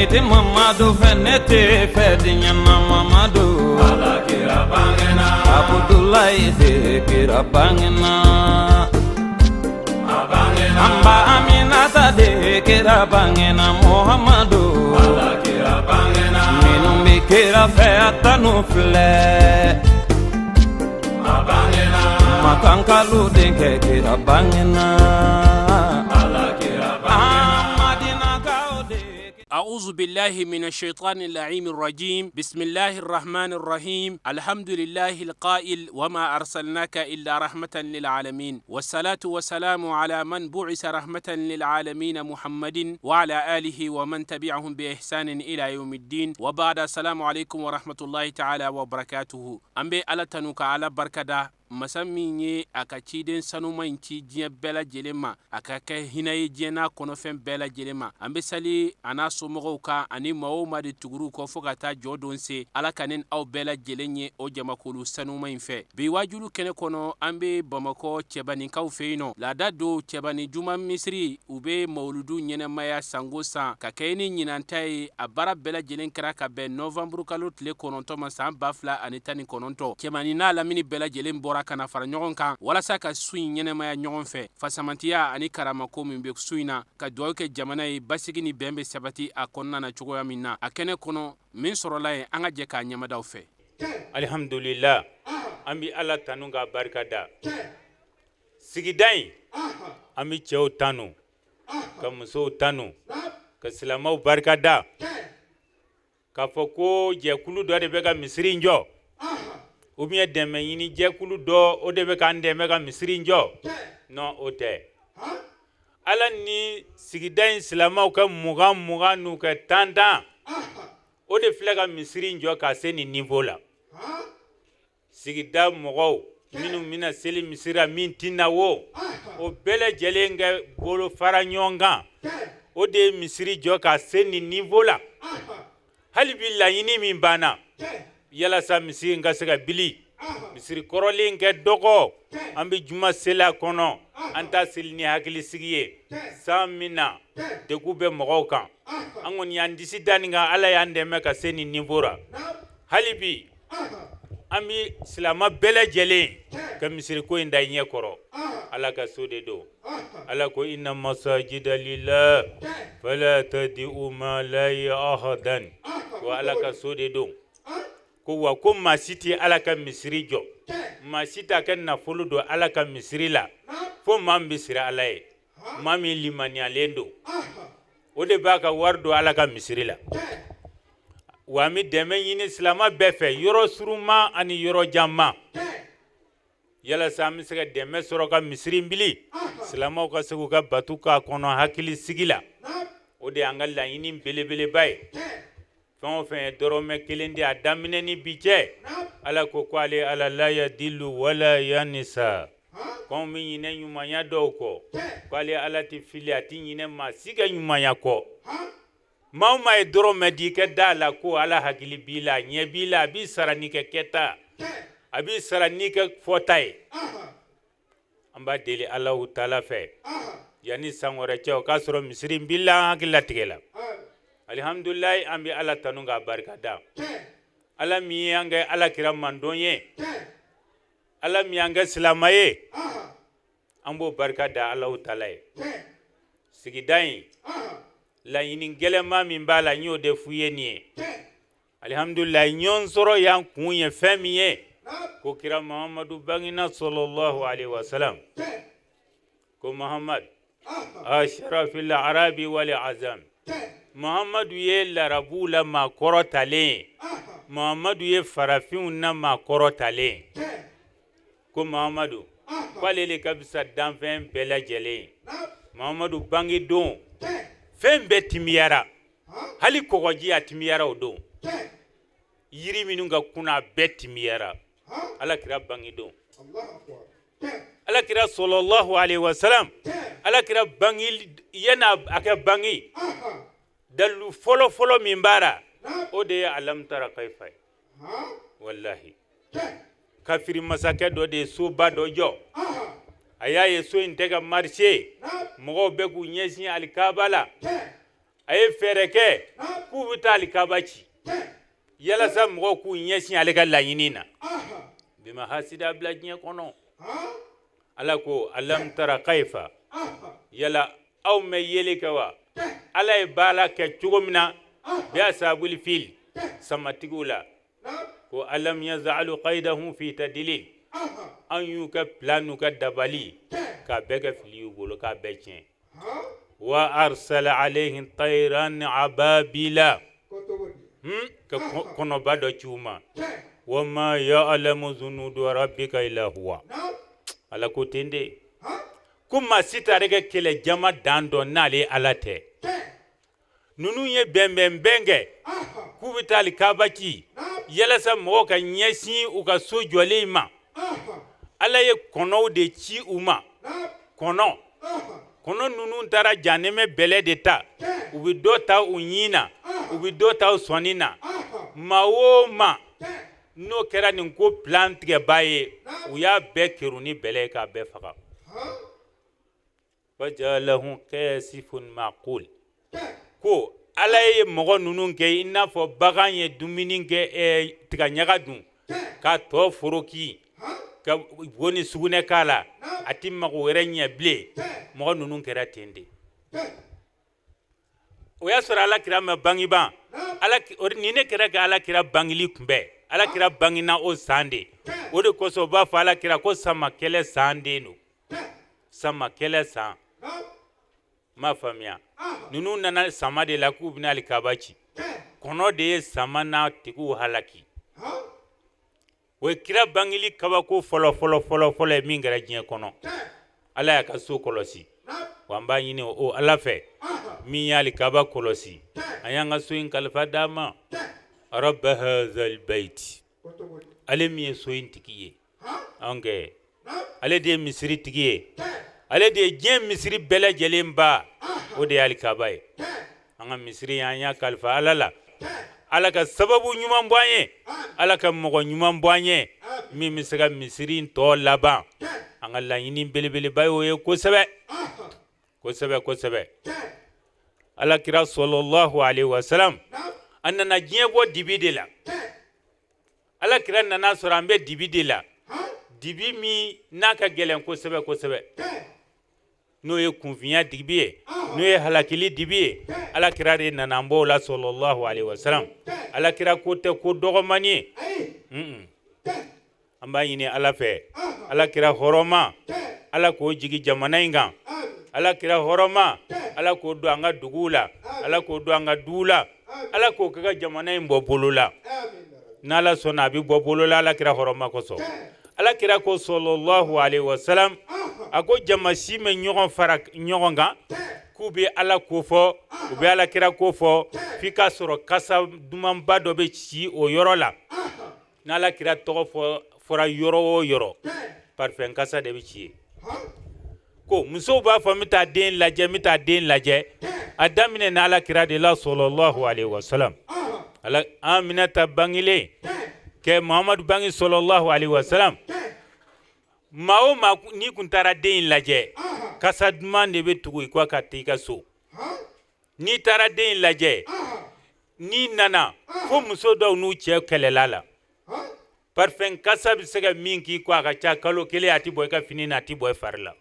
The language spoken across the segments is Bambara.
tɛ Mamadu fɛ, ne tɛ fɛ diɲɛ na Mamadu. Ala kira bangena. Abudulayi de kira bangena. A bangena. An ba Aminata de kira bangena Muhamadu. Ala kira bangena. Minnu bɛ kira fɛ, a tanu filɛ. A bangena. Makankalu denkɛ kira bangena. Ala kira bangena. Madinakaw de. أعوذ بالله من الشيطان اللعين الرجيم. بسم الله الرحمن الرحيم. الحمد لله القائل: وما أرسلناك إلا رحمة للعالمين، والصلاة والسلام على من بعث رحمة للعالمين محمد وعلى آله ومن تبعهم بإحسان إلى يوم الدين، وبعد، السلام عليكم ورحمة الله تعالى وبركاته. An bɛ Ala tanu ka Ala barikada, masa min ye a ka ciden sanuma in ci diɲɛ bɛɛ lajɛlen ma, a ka kɛ hinɛ ye diɲɛ n'a kɔnɔfɛn bɛɛ lajɛlen ma. An bɛ sali a n'a somɔgɔw kan ani maa o maa de tugur'u kɔ fo ka taa jɔ don se. Ala ka ne aw bɛɛ lajɛlen ye o jamakulu sanuma in fɛ. Bi wajulu kɛnɛ kɔnɔ, an bɛ Bamakɔ Cɛbaninkaw fɛ yen nɔ. Laada don, Cɛbani juma misiri, u bɛ mawuludu ɲɛnamaya sango san ka kɛ ni ɲinanta ye. A baara bɛɛ lajɛlen kɛra ka bɛn nɔvanburu kalo tile 9 ma, san 2019. Cɛbani n'a lamini bɛɛ lajɛlen bɔra ka na fara ɲɔgɔn kan walasa ka su in ɲɛnamaya ɲɔgɔn fɛ, fasamantiya ani karamako min bɛ su in na, ka dugawu kɛ jamana ye, basigi ni bɛn bɛ sabati a kɔnɔna na cogoya min na. A kɛnɛ kɔnɔ, min sɔrɔla yen, an ka jɛ k'a ɲɛmadaw fɛ. Alihamudulila, an bɛ Ala tanu k'a barika da. Sigida in, an bɛ cɛw tanu ka musow tanu ka silamɛw barika da, k'a fɔ ko jɛkulu dɔ de bɛ ka misiri in jɔ ou bien dɛmɛ ɲini jɛkulu dɔ, o de bɛ k'an dɛmɛ ka misiri in jɔ. Non, o tɛ. Ala ni sigida in silamɛw ka 20 20 n'u ka 10 10, o de filɛ ka misiri in jɔ ka se nin niveau la. Sigida mɔgɔw minnu bɛna seli misiri la, min tɛna wo, o bɛɛ lajɛlen ka bolo fara ɲɔgɔn kan, o de ye misiri jɔ ka se nin niveau la. Hali bi laɲini min banna yalasa misiri in ka se ka bili, misiri kɔrɔlen kɛ dɔgɔ, an bɛ juma seli a kɔnɔ, an ta seli ni hakilisigi ye. San min na degun bɛ mɔgɔw kan, an kɔni y'an disi da nin kan. Ala y'an dɛmɛ ka se nin niveau la. Hali bi an bɛ silamɛ bɛɛ lajɛlen ka misiriko in da i ɲɛ kɔrɔ. Ala ka so de don. Ala ko: inna masajida lillah fala tad'u ma lahi ahadan. Ko Ala ka so de don, ko wa ko maa si tɛ Ala ka misiri jɔ, maa si t'a kɛ nafolo don Ala ka misiri la, fo maa min bɛ siran Ala ye, maa min limaniyalen don, o de b'a ka wari don Ala ka misiri la. Wa an bɛ dɛmɛ ɲini silamɛ bɛɛ fɛ, yɔrɔ surunma ani yɔrɔ janma, yalasa an bɛ se ka dɛmɛ sɔrɔ ka misiri bili, silamɛw ka se k'u ka batu k'a kɔnɔ hakili sigi la. O de y'an ka laɲini belebeleba ye. Fɛn o fɛn ye dɔrɔmɛ kelen di a daminɛ ni bi cɛ, Ala ko ko ale Ala la yadilu wala yanisa, k'anw bɛ ɲinɛ ɲumanya dɔw kɔ, k'ale Ala tɛ fili, a tɛ ɲinɛ maa si ka ɲumanya kɔ. Maa o maa ye dɔrɔmɛ di, i ka da a la ko Ala hakili b'i la, a ɲɛ b'i la, a b'i sara n'i ka kɛta, a b'i sara n'i ka fɔta ye. An b'a deli Alahu taala fɛ, yanni san wɛrɛ cɛ, o k'a sɔrɔ misiri in bilila an hakili latigɛ la. Alihamudulilayi, an bɛ Ala tanu k'a barika da, Ala min ye an kɛ Ala kira mandon ye, Ala min y'an kɛ silamɛ ye, an b'o barika da Alahu taala ye. Sigida in, laɲini gɛlɛnma min b'a la, n y'o de f'u ye nin ye. Alihamudulilayi, ɲɔgɔn sɔrɔ y'an kun ye fɛn min ye, ko kira Muhamadu bangina, sallallahu alaihi wasalam, ko Muhammad ashrafil arabi wal azam. Muhamadu ye larabuw la maa kɔrɔtalen ye, Muhamadu ye farafinw na maa kɔrɔtalen ye. Ko Muhamadu, k'ale de ka fisa danfɛn bɛɛ lajɛlen ye. Muhamadu bange don, fɛn bɛɛ timiyara, hali kɔgɔji a timiyara o don, yiri minnu ka kunna, a bɛɛ timiyara Ala kira bange don. Ala kira sallallahu alaihi wasalam, Ala kira bange, yan'a a kɛ bange, dalilu fɔlɔ fɔlɔ min b'a la, o de ye alam tara kaifa ye. Wallahi, kafiri masakɛ dɔ de ye soba dɔ jɔ. A y'a ye so in tɛ ka marcher, mɔgɔw bɛ k'u ɲɛsin alikaba la. A ye fɛɛrɛ kɛ. K'u bɛ taa alikaba ci yalasa mɔgɔw k'u ɲɛsin ale ka laɲini na. Bi ma hasida bila diɲɛ kɔnɔ. Ala ko alam tara kaifa, yala aw ma yeli kɛ wa? Ala ye baara kɛ cogo min na bi asabul fil, samatigiw la, ko alam yazalu kaidahum fi tadilil, an y'u ka plan n'u ka dabali k'a bɛɛ kɛ fili y'u bolo, k'a bɛɛ tiɲɛ. Wa arsala alayhim tayran ababila, ka kɔnɔba dɔ ci u ma. Wa ma ya'lamu junuda rabbika illa huwa. Ala ko ten de, ko maa si t'ale ka kɛlɛ jama dan dɔn n'ale Ala tɛ. Ninnu ye bɛnbɛnbɛn kɛ k'u bɛ taa alikaba ci yalasa mɔgɔw ka ɲɛsin u ka so jɔlen in ma. Ala ye kɔnɔw de ci u ma. Kɔnɔ kɔnɔ ninnu taara janɛmɛ bɛlɛ de ta, u bɛ dɔ ta u ɲin na, u bɛ dɔ ta u sɔnin na. Maa o maa n'o kɛra nin ko plan tigɛbaa ye, u y'a bɛɛ kerun ni bɛlɛ ye k'a bɛɛ faga. Fajalahum kasifun ma'kul, ko Ala ye mɔgɔ ninnu kɛ i n'a fɔ bagan ye dumuni kɛ, tiga ɲaga dun k'a tɔ foroki ka bo ni sugunɛ k'a la, a ti mago wɛrɛ ɲɛ bilen. Mɔgɔ ninnu kɛra ten de. O y'a sɔrɔ Ala kira ma bangi ban. Ala nin ne kɛra ka Ala kira bangili kunbɛn. Ala kira bangina o san de. O de kosɔn u b'a fɔ Ala kira ko samakɛlɛ san den don, samakɛlɛ san. M'a faamuya? Ninnu nana sama de la k'u bɛna alikaba ci. Kɔnɔ de ye sama n'a tigiw halaki. O ye kira bangili kabako fɔlɔ fɔlɔ fɔlɔ fɔlɔ ye min kɛra diɲɛ kɔnɔ. Ala y'a ka so kɔlɔsi. Wa an b'a ɲini o Ala fɛ min ye alikaba kɔlɔsi, an y'an ka so in kalifa d'a ma. Rabba hazal bayt, ale min ye so in tigi ye, an kɛ ale de ye misiri tigi ye, ale de ye diɲɛ misiri bɛɛ lajɛlen ba, o de ye alikaba ye. An ka misiri an y'a kalifa Ala la. Ala ka sababu ɲuman bɔ an ye, Ala ka mɔgɔ ɲuman bɔ an ye min bɛ se ka misiri in tɔ laban. An ka laɲini belebeleba y'o ye kosɛbɛ kosɛbɛ kosɛbɛ. Ala kira sɔlɔlahu alaihi wasalam, a nana diɲɛ bɔ dibi de la. Ala kira nana sɔrɔ an bɛ dibi de la, dibi min n'a ka gɛlɛn kosɛbɛ kosɛbɛ, n'o ye kunfinya dibi ye, n'o ye halakili dibi ye. Ala kira de nana an bɔ o la sɔlɔlahu alaihi wasalam. Ala kira ko tɛ ko dɔgɔmani ye. An b'a ɲini Ala fɛ, Ala kira hɔrɔma, Ala k'o jigi jamana in kan. Ala kira hɔrɔma, Ala k'o don an ka duguw la, Ala k'o don an ka duw la, Ala k'o kɛ ka jamana in bɔ bolo la. N'Ala sɔnna, a bɛ bɔ bolo la Ala kira hɔrɔma kosɔn. Ala kira ko sɔlɔlahu alaihi wasalam, a ko jama si ma ɲɔgɔn fara ɲɔgɔn kan k'u bɛ Ala ko fɔ, u bɛ Ala kira ko fɔ, f'i k'a sɔrɔ kasa dumanba dɔ bɛ ci o yɔrɔ la. N'Ala kira tɔgɔ fɔ fɔra yɔrɔ o yɔrɔ, parfum kasa de bɛ ci yen. Ko musow b'a fɔ n bɛ taa den lajɛ, n bɛ taa den lajɛ. A daminɛ n'Ala kira de la sɔlɔlahu alaihi wasalam. Ala Aminata bangilen kɛ Muhamadu bange sɔlɔlahu alaihi wasalam, maa o maa n'i kun taara den in lajɛ, kasa duman de bɛ tugu i kɔ ka taa i ka so. N'i taara den in lajɛ, n'i nana, fo muso dɔw n'u cɛ kɛlɛla la. Parfum kasa bɛ se ka min k'i kɔ, a ka ca kalo kelen, a tɛ bɔ i ka fini na, a tɛ bɔ i fari la.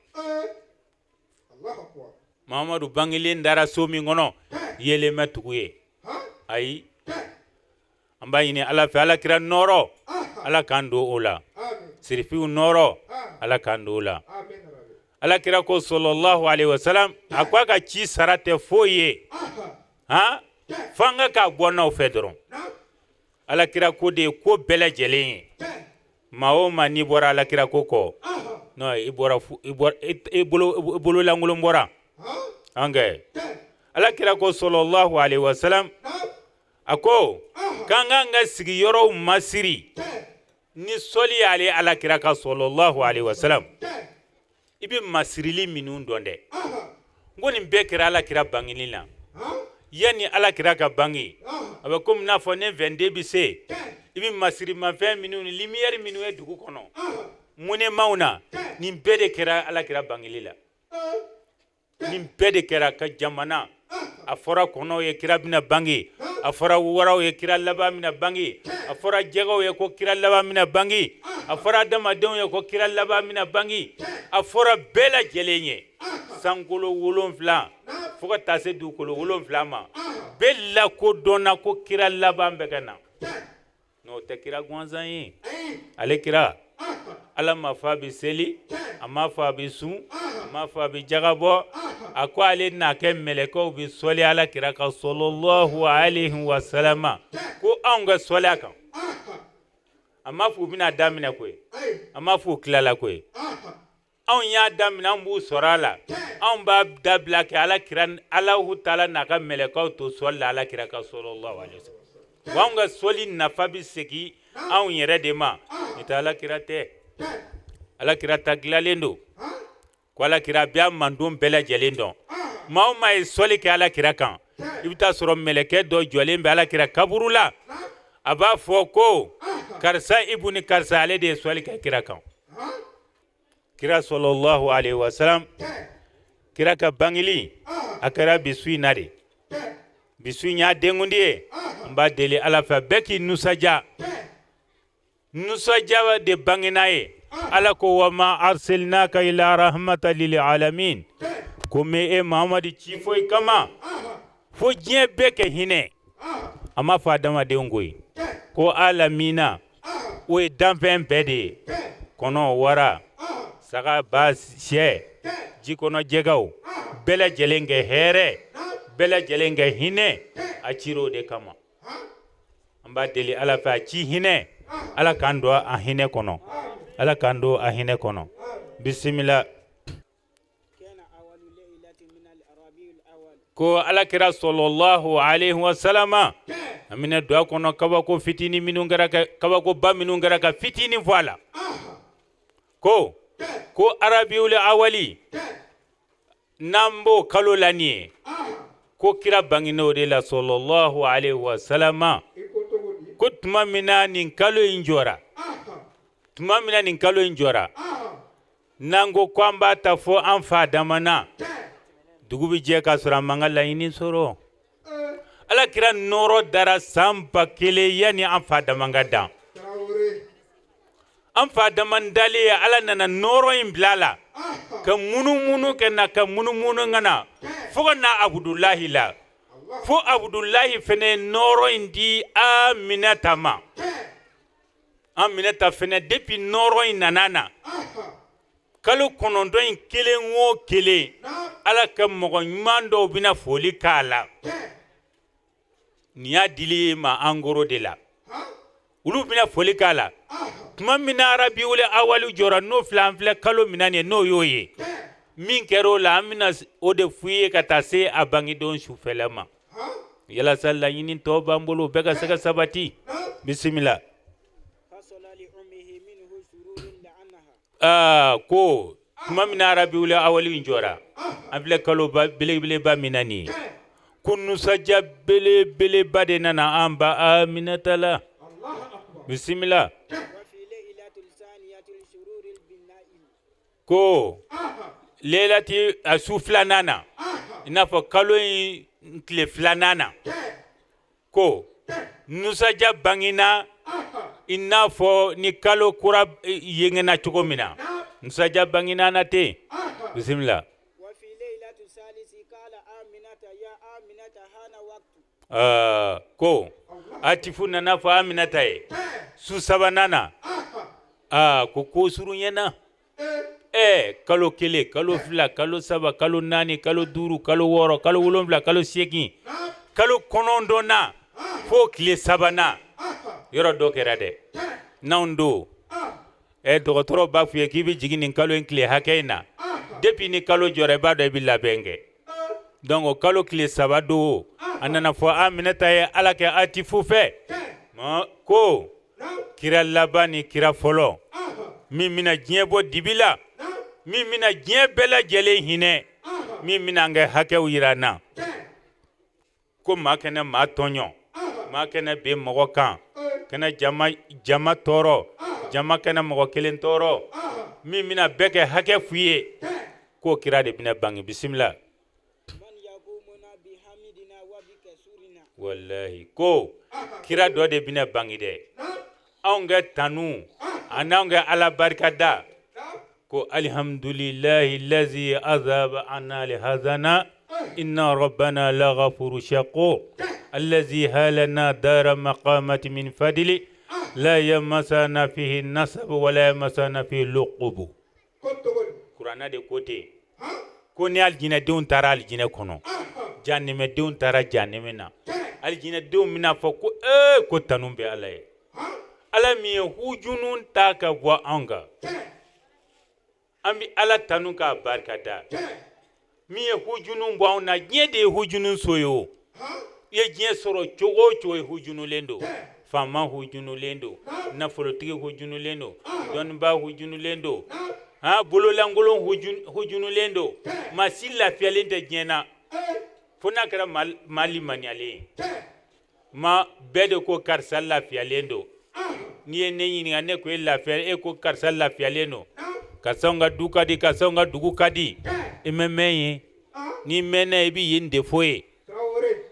Muhamadu bangelen dara so min kɔnɔ, yelen ma tugu ye. Ayi, an b'a ɲini Ala fɛ, Ala kira nɔɔrɔ, Ala k'an don o la. Sirifiw nɔɔrɔ, Ala k'an don o la. Ala kira ko sɔlɔlahu alaihi wasalam, a ko a ka ci sara tɛ foyi ye han, f'an ka k'a bɔ n'aw fɛ dɔrɔn. Ala kira ko de ye ko bɛɛ lajɛlen ye. Maa o maa n'i bɔra Ala kira ko kɔ, non, i bɔra, i bɔra, i bolo bololankolon bɔra an kɛ. Ala kira ko sɔlɔlahu alaihi wasalam, a ko k'an k'an ka sigiyɔrɔw masiri ni sɔli y'ale Ala kira ka sɔlɔlahu alaihi wasalam. I bɛ masirili minnu dɔn dɛ, n ko nin bɛɛ kɛra Ala kira bangeli la. Yanni Ala kira ka bange, a bɛ komi n'a fɔ ne 22 bɛ se, i bɛ masirimafɛn minnu ni lumière minnu ye dugu kɔnɔ munɛmaw na, nin bɛɛ de kɛra Ala kira bangeli la. Nin bɛɛ de kɛra ka jamana a fɔra kɔnɔw ye kira bɛna bange. A fɔra waraw ye kira laban bɛna bange. A fɔra jɛgɛw ye ko kira laban bɛna bange. A fɔra adamadenw ye ko kira laban bɛna bange. A fɔra bɛɛ lajɛlen ye, sankolo 7 fo ka taa se dugukolo 7 ma, bɛɛ lakodɔnna ko kira laban bɛ ka na. N'o tɛ kira gansan ye. Ale kira, Ala ma fɔ a bɛ seli, a ma fɔ a bɛ sun, a ma fɔ a bɛ jaga bɔ. A ko ale n'a kɛ mɛlɛkɛw bɛ sɔli Ala kira kan sɔlɔlɔhu alayhi wa salama, ko anw ka sɔli a kan. A ma fɔ u bɛna daminɛ koyi, a ma fɔ u tilala koyi. Anw y'a daminɛ, an b'u sɔrɔ a la, anw b'a dabila kɛ Ala kira, Alahu taala n'a ka mɛlɛkɛw to sɔli la Ala kira kan sɔlɔlɔhu alayhi wa sallam. Wa anw ka sɔli nafa bɛ segin anw yɛrɛ de ma. Ni tɛ Ala kira tɛ, Ala kira ta dilanlen don ko Ala kira bɛ a mandon bɛɛ lajɛlen dɔn. Maa o maa ye sɔli kɛ Ala kira kan, i bɛ taa sɔrɔ mɛlɛkɛ dɔ jɔlen bɛ Ala kira kaburu la, a b'a fɔ ko karisa ibuni karisa, ale de ye sɔli kɛ kira kan. Kira sɔlɔlɔhu alayhi wa salam, kira ka bangeli a kɛra bi su in na de. Bi su in y'a denkundi ye. An b'a deli Ala fɛ bɛɛ k'i nisɔndiya. Nisɔndiya de bangena ye. Ala ko wa ma arsalnaka ila rahmatan lil alamin, ko n ma e Muhamadu ci foyi kama fo diɲɛ bɛɛ kɛ hinɛ. A ma fɔ adamadenw koyi, ko alamina, o ye danfɛn bɛɛ de ye, kɔnɔ, wara, saga, ba, sɛ, ji kɔnɔ jɛgɛw, bɛɛ lajɛlen kɛ hɛrɛ, bɛɛ lajɛlen kɛ hinɛ. A cira o de kama. An b'a deli Ala fɛ, a ci hinɛ, Ala k'an don a hinɛ kɔnɔ, Ala k'an don a hinɛ kɔnɔ. Bisimila. Ko Alakira sɔlɔlahu alayhi wa salama, an bɛna don a kɔnɔ, kabako fitinin minnu kɛra, ka kabakoba minnu kɛra, ka fitinin fɔ a la. Ko arabiul awali, n'an b'o kalo la nin ye, ko kira bangena o de la sɔlɔlahu alayhi wa salama. Ko tuma min na nin kalo in jɔra, tuma min na nin kalo in jɔra, n'an ko ko an b'a ta fo an fa dama na, dugu bɛ jɛ k'a sɔrɔ an m'an ka laɲini sɔrɔ. Ala kira nɔɔrɔ dara san 1000 yanni an fa dama ka dan. An fa dama dalen ye, Ala nana nɔɔrɔ in bila a la ka munumunu ka na, ka munumunu ka na fo ka na Abudulahi la, fo Abudulahi fɛnɛ ye nɔɔrɔ in di Aminata ma. Aminata fɛnɛ, depuis nɔɔrɔ in nana na, kalo 9 in kelen o kelen, Ala ka mɔgɔ ɲuman dɔw bɛna foli k'a la. Nin y'a dili ye ma en gros de la, olu bɛna foli k'a la. Tuma min na arabiwuli awali jɔra, n'o filɛ, an filɛ kalo min na nin ye, n'o y'o ye, min kɛra o la, an bɛna o de f'u ye ka taa se a bangedon sufɛla ma, yalasa laɲini tɔw b'an bolo, o bɛɛ ka se ka sabati. Bisimila. Aa, ko tuma min na arabiwuli awali in jɔra, an filɛ kalo belebeleba min na nin ye, ko nisɔndiya belebeleba de nana an ba Aminata la. Bisimila. Ko lelati a su filanan na, i n'a fɔ kalo in tile filanan na, ko nisɔndiya bangena i n'a fɔ ni kalo kura yengena cogo min na, nisɔndiya bangena na ten. Bisimila. Ko atifu nana fɔ Aminata ye su sabanan na, aa, ko surunyana. Ɛɛ, kalo 1, kalo 2, kalo 3, kalo 4, kalo 5, kalo 6, kalo 7, kalo 8, kalo 9na fo tile sabanan, yɔrɔ dɔ kɛra dɛ. N'anw don, ɛ, dɔgɔtɔrɔ b'a f'i ye k'i bɛ jigin nin kalo in tile hakɛ in na. Depuis ni kalo jɔra, i b'a dɔn i bɛ labɛn kɛ. Donc o kalo tile 3 don, a nana fɔ Aminata ye Ala kɛ atifu fɛ ko kira laban ni kira fɔlɔ min bɛna diɲɛ bɔ dibi la, min bɛna diɲɛ bɛɛ lajɛlen hinɛ, min bɛna an ka hakɛw yira an na, ko maa kana maa tɔɲɔ, maa kana bin mɔgɔ kan, kana jama jama tɔɔrɔ, jama kana mɔgɔ kelen tɔɔrɔ, min bɛna bɛɛ kɛ hakɛ f'u ye, k'o kira de bɛna bange. Bisimila. Walahi ko kira dɔ de bɛna bange dɛ. Anw ka tanu an'anw ka Ala barikada ko alihamudulilahi lazi azaba anna alhazana inna rabbana laghafuru shakur allazi halana dara maqamati min fadli la yamasana fihi nasab wa la yamasana fihi luqub. Kuranɛ de ko ten ko ni alijinɛdenw taara alijinɛ kɔnɔ, janimɛdenw taara janimɛ na, alijinɛdenw bɛna fɔ ko ee ko tanu bɛ Ala ye, Ala min ye hujunu ta ka bɔ anw kan, an bɛ Ala tanu k'a barika da. Min ye hujunu bɔ anw na, diɲɛ de ye hujunu so ye o. I ye diɲɛ sɔrɔ cogo o cogo, i hujunulen don. Faama hujunulen don, nafolotigi hujunulen don, dɔnnibaa hujunulen don, han bololankolon hujunulen don. Maa si lafiyalen tɛ diɲɛ na fo n'a kɛra maa limaniyalen ye. Maa bɛɛ de ko karisa lafiyalen don. N'i ye ne ɲininka, ne ko e lafiyalen, e ko karisa lafiyalen don. Karisa ka du ka di, karisa ka dugu ka di. I ma mɛn yen, n'i mɛnna i bɛ yen défaut ye.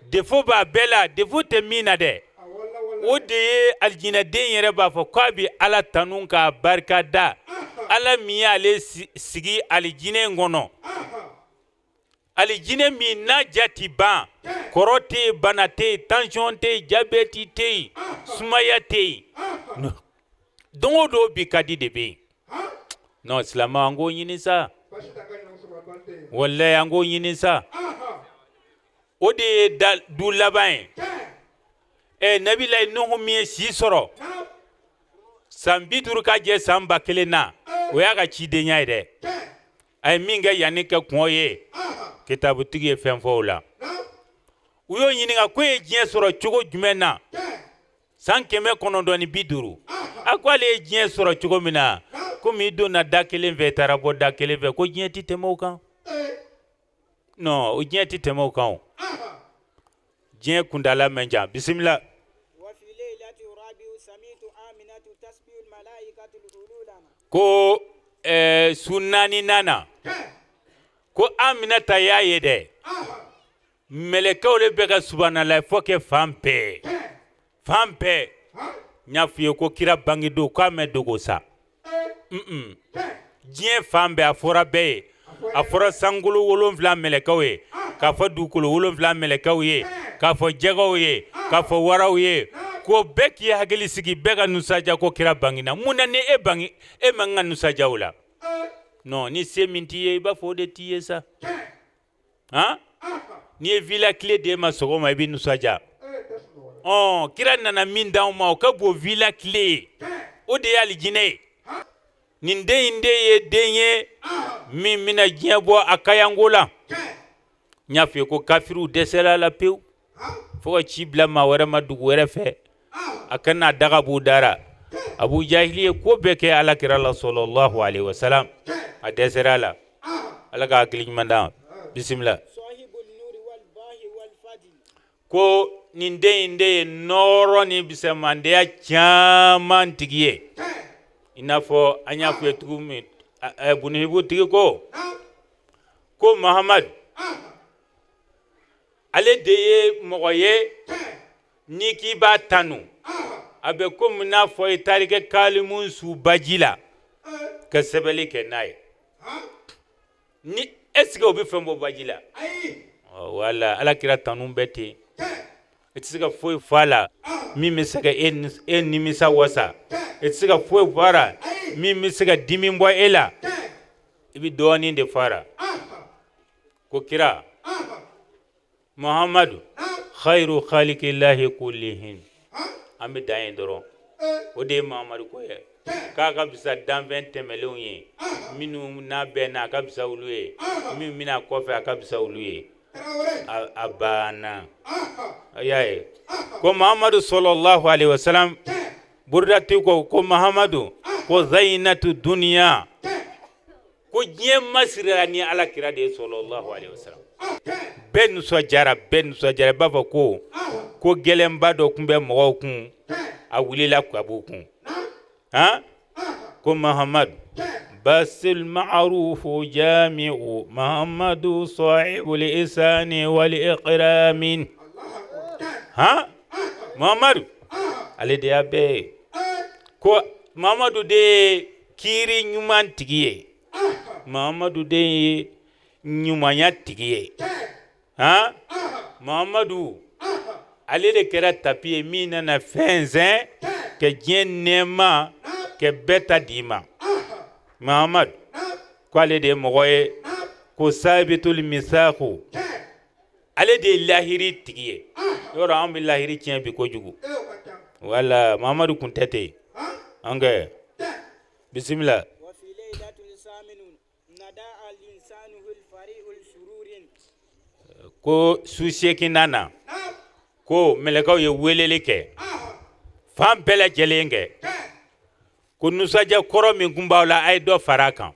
Défaut b'a bɛɛ la, défaut tɛ min na dɛ. O de ye alijinɛden yɛrɛ b'a fɔ k'a bɛ Ala tanu k'a barika da. Ala min y'ale sigi alijinɛ in kɔnɔ. Alijinɛ min n'a ja ti ban, kɔrɔ tɛ yen, bana tɛ yen, tension tɛ yen, diabète tɛ yen, sumaya tɛ yen. Don o don bi ka di de bɛ yen. Non, silamɛ, an k'o ɲini sa. Walayi, an k'o ɲini sa. O de ye du laban ye. Ɛ Nabilayi Nuhu min ye si sɔrɔ san 50 ka jɛ san 1000 na, o y'a ka cidenya ye dɛ. A ye min kɛ yanni ka kɔn ye, kitabutigi ye fɛn fɔ o la. U y'o ɲininka ko e ye diɲɛ sɔrɔ cogo jumɛn na san 950? A ko ale ye diɲɛ sɔrɔ cogo min na, komi i donna da kelen fɛ, i taara bɔ da kelen fɛ, ko diɲɛ tɛ tɛmɛ o kan. Non, o diɲɛ tɛ tɛmɛ o kan o. Diɲɛ kuntaala man jan. Bisimila. Ko su naaninan na, ko Aminata y'a ye dɛ, mɛlɛkɛw de bɛ ka subanalayi fɔ kɛ fan bɛɛ, fan bɛɛ. N y'a f'i ye ko kira bangedon k'a mɛ dogo sa. Diɲɛ fan bɛɛ a fɔra bɛɛ ye. A fɔra sankolo 7 mɛlɛkɛw ye, k'a fɔ dugukolo 7 mɛlɛkɛw ye, k'a fɔ jɛgɛw ye, k'a fɔ waraw ye, ko bɛɛ k'i hakili sigi, bɛɛ ka nisɔndiya ko kira bangena. Mun na ni e bange, e man ka nisɔndiya o la? Non, ni se min t'i ye, i b'a fɔ o de t'i ye sa. Han, n'i ye villa clé d'e ma sɔgɔma, i bɛ nisɔndiya. Ɔ kira nana min d'anw ma, o ka bon villa clé ye, o de ye alijinɛ ye. Nin den in de ye den ye min bɛna diɲɛ bɔ a kayanko la. N y'a f'i ye ko kafiriw dɛsɛra a la pewu, fo ka ci bila maa wɛrɛ ma dugu wɛrɛ fɛ, a ka n'a daga b'u dara. Abu Jahili ye ko bɛɛ kɛ ala kira la sɔlɔlahu alaihi wasalam, a dɛsɛra a la. Ala ka hakili ɲuman d'an. Bisimila. Ko nin den in de ye nɔɔrɔ ni bisamandeya caman tigi ye. I n'a fɔ an y'a fɔ ye cogo min, Bunihibu tigi ko ko Mahamadu ale de ye mɔgɔ ye, n'i k'i b'a tanu, a bɛ komi n'a fɔ i taar'i ka kalimu su baji la ka sɛbɛnni kɛ n'a ye. Ni est-ce que o bɛ fɛn bɔ baji la? Wala ala kira tanu bɛ ten, i tɛ se ka foyi fɔ a la min bɛ se ka e nimisa wasa, i tɛ se ka foyi fɔ a la min bɛ se ka dimi bɔ e la, i bɛ dɔɔnin de fɔ a la. Ko kira Muhammadu khairu khaliqillahi kullihin, an bɛ dan yen dɔrɔn. O de ye Muhammadu ko ye, k'a ka fisa danfɛn tɛmɛlenw ye, minnu n'a bɛɛ n'a ka fisa olu ye, min bɛna kɔfɛ a ka fisa olu ye. A banna. A y'a ye ko Muhammadu sallallahu alaihi wasallam, burudati ko ko Muhammadu ko zainatu duniya, ko diɲɛ masirila ni ala kira de ye sallallahu alaihi wasallam. Bɛɛ nisɔndiyara, bɛɛ nisɔndiyara. I b'a fɔ ko ko gɛlɛnba dɔ tun bɛ mɔgɔw kun, a wulila ka b'u kun. Han, ko Muhammadu basil ma'rufu jami'u Muhammadu sahibul isani wal ikramin. Han, Muhamadu, ale de y'a bɛɛ ye. Ko Muhamadu de ye kiiri ɲuman tigi ye, Muhamadu de ye ɲumanya tigi ye. Han, Muhamadu, ale de kɛra tapi ye min nana fɛnsɛn ka diɲɛ nɛɛma kɛ bɛɛ ta d'i ma. Muhamadu ko ale de ye mɔgɔ ye ko sabitul misaku, ale de ye lahiri tigi ye. Yɔrɔ an bɛ lahiri tiɲɛ bi kojugu. Wala Muhamadu kun tɛ ten. An kɛ bisimila. Ko su seeginnan na, ko mɛlɛkɛw ye weleli kɛ fan bɛɛ lajɛlen kɛ, ko nusajɛ kɔrɔ min kun b'aw la, a ye dɔ fara a kan.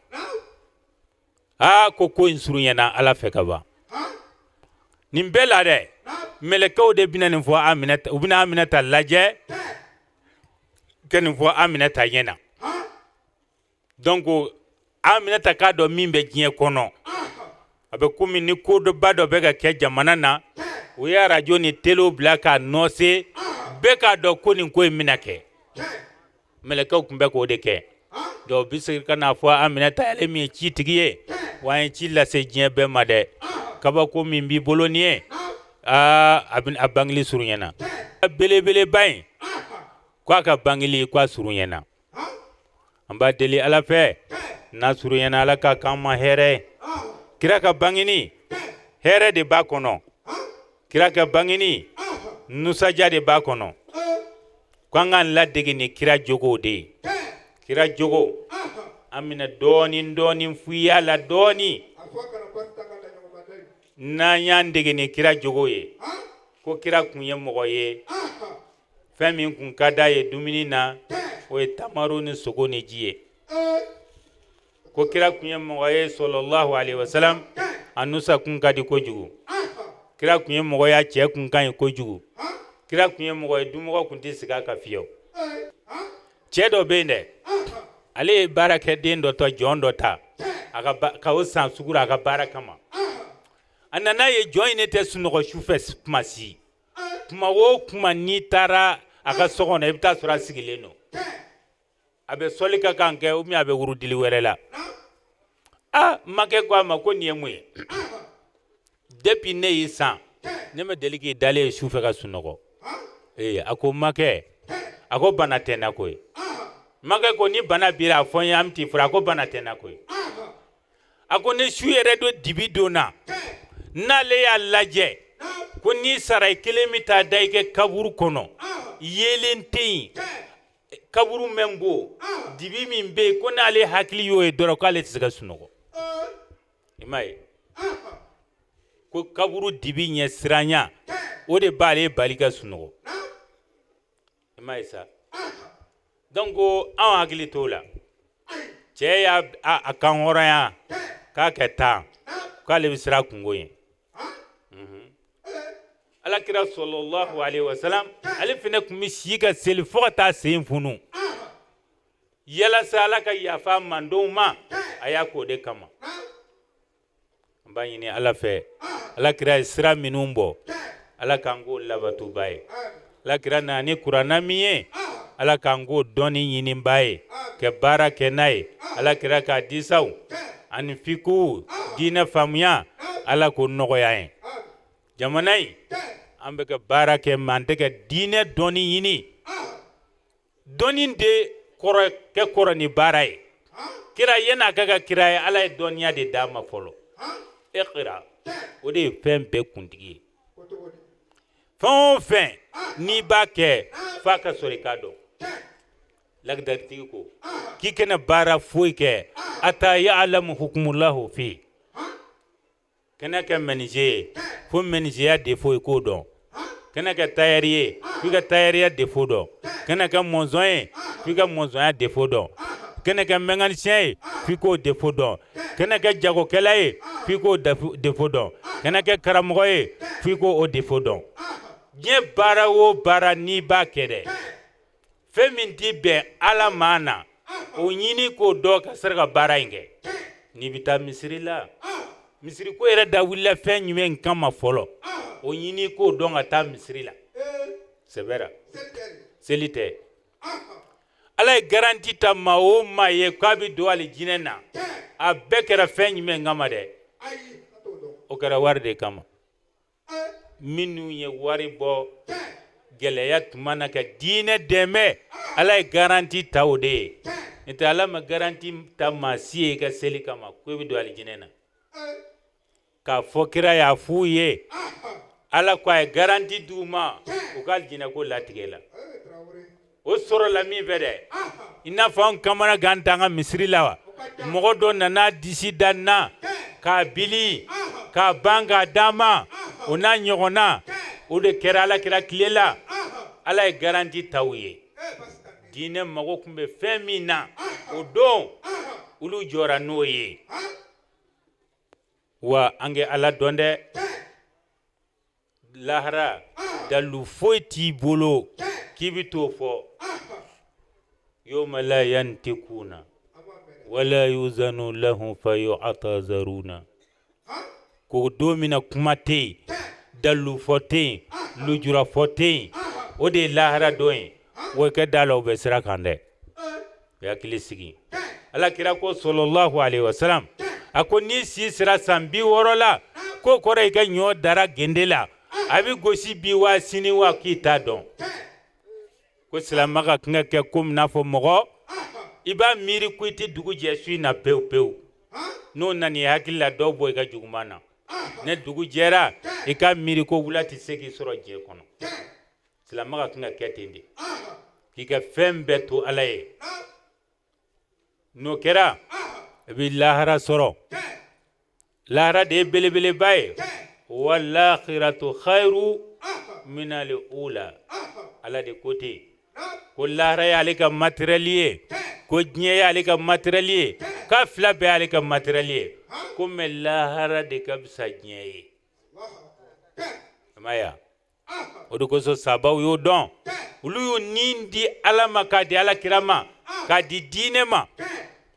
Aa, ko ko in surunyana Ala fɛ ka ban. Nin bɛɛ la dɛ, mɛlɛkɛw de bɛna nin fɔ Aminata, u bɛna Aminata lajɛ ka nin fɔ Aminata ɲɛna. Donc Aminata k'a dɔn min bɛ diɲɛ kɔnɔ, a bɛ komi ni ko dɔba dɔ bɛ ka kɛ jamana na, u ye arajo ni telew bila k'a nɔse, bɛɛ k'a dɔn ko nin ko in bɛna kɛ. Mɛlɛkɛw tun bɛ k'o de kɛ. Donc bɛ segin ka n'a fɔ Aminata, ale min ye citigi ye, wa an ye ci lase diɲɛ bɛɛ ma dɛ, kabako min b'i bolo nin ye, aa, a bangeli surunyana. Belebeleba in, k'a ka bangeli, k'a surunyana. An b'a deli Ala fɛ, n'a surunyana, Ala ka k'an ma hɛrɛ ye. Kira ka bangeni, hɛrɛ de b'a kɔnɔ. Kira ka bangeni, nusadiya de b'a kɔnɔ. Ko an k'an ladege ni kira jogow de ye. Kira jogo, an bɛna dɔɔni dɔɔni f'i y'a la dɔɔni. N'an y'an dege ni kira jogo ye, ko kira kun ye mɔgɔ ye, fɛn min kun ka d'a ye dumuni na, o ye tamaro ni sogo ni ji ye. Ko kira kun ye mɔgɔ ye, sɔlɔlahu alayhi wa salam, a nusa kun ka di kojugu. Kira kun ye mɔgɔ ye, a cɛ kun ka ɲi kojugu. Kira kun ye mɔgɔ ye, dumɔgɔ kun tɛ sigi a kan fiyewu. Cɛ dɔ bɛ yen dɛ, ale ye baarakɛden dɔ ta, jɔn dɔ ta, a ka ka o san sugu la a ka baara kama. A nana ye jɔn in ne tɛ sunɔgɔ sufɛ kuma si. Kuma o kuma n'i taara a ka so kɔnɔ, i bɛ taa sɔrɔ a sigilen don, a bɛ sɔli ka kan kɛ, ou bien a bɛ wurudili wɛrɛ la. Aa, makɛ ko a ma ko nin ye mun ye? Depuis ne y'i san, ne ma deli k'i dalen ye sufɛ ka sunɔgɔ. Ee, a ko makɛ, a ko bana tɛ n na koyi. Makɛ ko ni bana b'i la, a fɔ n ye, an bɛ t'i fura. A ko bana tɛ n na koyi. A ko ni su yɛrɛ don dibi donna, n'ale y'a lajɛ ko n'i sara, i kelen bɛ taa da i kɛ kaburu kɔnɔ, yeelen tɛ yen, kaburu mɛn bon, dibi min bɛ yen, ko n'ale hakili y'o ye dɔrɔn, k'ale tɛ se ka sunɔgɔ. I m'a ye ko kaburu dibi ɲɛ siranya, o de b'ale bali ka sunɔgɔ. I m'a ye sa. Donc anw hakili t'o la. Cɛ y'a a kan hɔrɔnya k'a kɛ tan, k'ale bɛ siran kunko ɲɛ. Ala kira sɔlɔlahu alayhi wa salam, ale fana tun bɛ si ka seli fo ka taa sen funu, yalasa Ala ka yafa mandenw ma. A y'a k'o de kama. An b'a ɲini Ala fɛ, Ala kira ye sira minnu bɔ, Ala k'an k'o labatoba ye. Ala kira nana ni kuranna min ye, Ala k'an k'o dɔnni ɲininba ye ka baara kɛ n'a ye. Ala kira k'a disaw ani fiku diinɛ faamuya, Ala k'o nɔgɔya ye. Jamana in, an bɛ ka baara kɛ, mɛ an tɛ ka diinɛ dɔnni ɲini. Dɔnni de kɔrɔ kɛ kɔrɔ ni baara ye. Kira yan'a ka kɛ kira ye, Ala ye dɔnniya de d'a ma fɔlɔ. Iqra, o de ye fɛn bɛɛ kuntigi ye. Fɛn o fɛn n'i b'a kɛ, f'a ka sɔrɔ i k'a dɔn. Lakidaritigi ko k'i kana baara foyi kɛ ata ya'lamu hukumulahu fi. Kana kɛ menuisier ye fo menuisier défaut i k'o dɔn. Kana kɛ tailleur ye f'i ka tailleurya défaut dɔn. Kana kɛ mɔnzɔn ye f'i ka mɔnzɔnya défaut dɔn. Kana kɛ mécanicien ye f'i k'o défaut dɔn. Kana kɛ jagokɛla ye f'i k'o défaut dɔn. Kana kɛ karamɔgɔ ye f'i k'o défaut dɔn. Diɲɛ baara o baara n'i b'a kɛ dɛ, fɛn min ti bɛn Ala ma na, o ɲini k'o dɔn ka sɔrɔ ka baara in kɛ. N'i bɛ taa misiri la, misiri ko yɛrɛ da wulila fɛn jumɛn kama fɔlɔ, o ɲini k'o dɔn ka taa misiri la. Sɛbɛ ra, seli tɛ. Ala ye garanti ta maa o maa ye k'a bɛ don alijinɛ na, a bɛɛ kɛra fɛn jumɛn kama dɛ? O kɛra wari de kama. Minnu ye wari bɔ gɛlɛya tuma na ka diinɛ dɛmɛ, Ala ye garanti ta o de ye. N'o tɛ, Ala ma garanti ta maa si ye i ka seli kama ko i bɛ don alijinɛ na. K'a fɔ kira y'a f'u ye, Ala ko a ye garanti d'u ma u ka alijinɛ ko latigɛ la. O sɔrɔla min fɛ dɛ, i n'a fɔ an kamana gan t'an ka misiri la wa, mɔgɔ dɔ nana disi da n na k'a bili k'a ban k'a d'a ma, o n'a ɲɔgɔnna. O de kɛra Ala kira tile la. Ala ye garanti ta u ye. Diinɛ mago tun bɛ fɛn min na o don, olu jɔra n'o ye. Wa an kɛ Ala dɔn dɛ, lahara dalu foyi t'i bolo k'i bɛ t'o fɔ. Yawma la yantikuna wala yuzanu lahum fayu'tazaruna. Ko don min na kuma tɛ yen, dalu fɔ tɛ yen, lujura fɔ tɛ yen, o de ye lahara don ye. Wa i ka da la, o bɛ sira kan dɛ, i hakili sigi. Ala kira ko sɔlɔlahu alayhi wa salam, a ko n'i si sera san 60 la, k'o kɔrɔ i ka ɲɔ dara gende la, a bɛ gosi bi wa sini wa, k'i t'a dɔn. Ko silamɛ ka kan ka kɛ komi n'a fɔ mɔgɔ i b'a miiri ko i tɛ dugu jɛ su in na pewu pewu. N'o nana i hakili la, dɔw bɔ i ka juguman na. Ne dugu jɛra, i ka miiri ko wula tɛ se k'i sɔrɔ diɲɛ kɔnɔ. Silamɛ ka kan ka kɛ ten de, k'i ka fɛn bɛɛ to Ala ye. N'o kɛra, i bɛ lahara sɔrɔ. Lahara de ye belebeleba ye. Walakhiratu khairu minal ula. Ala de ko ten ko lahara y'ale ka matériel ye, ko diɲɛ y'ale ka matériel ye, k'a fila bɛɛ y'ale ka matériel ye, ko mais lahara de ka fisa diɲɛ ye. A ya, o de kosɔn sabaw y'o dɔn. Olu y'u ni di Ala ma, k'a di Ala kira ma, k'a di diinɛ ma.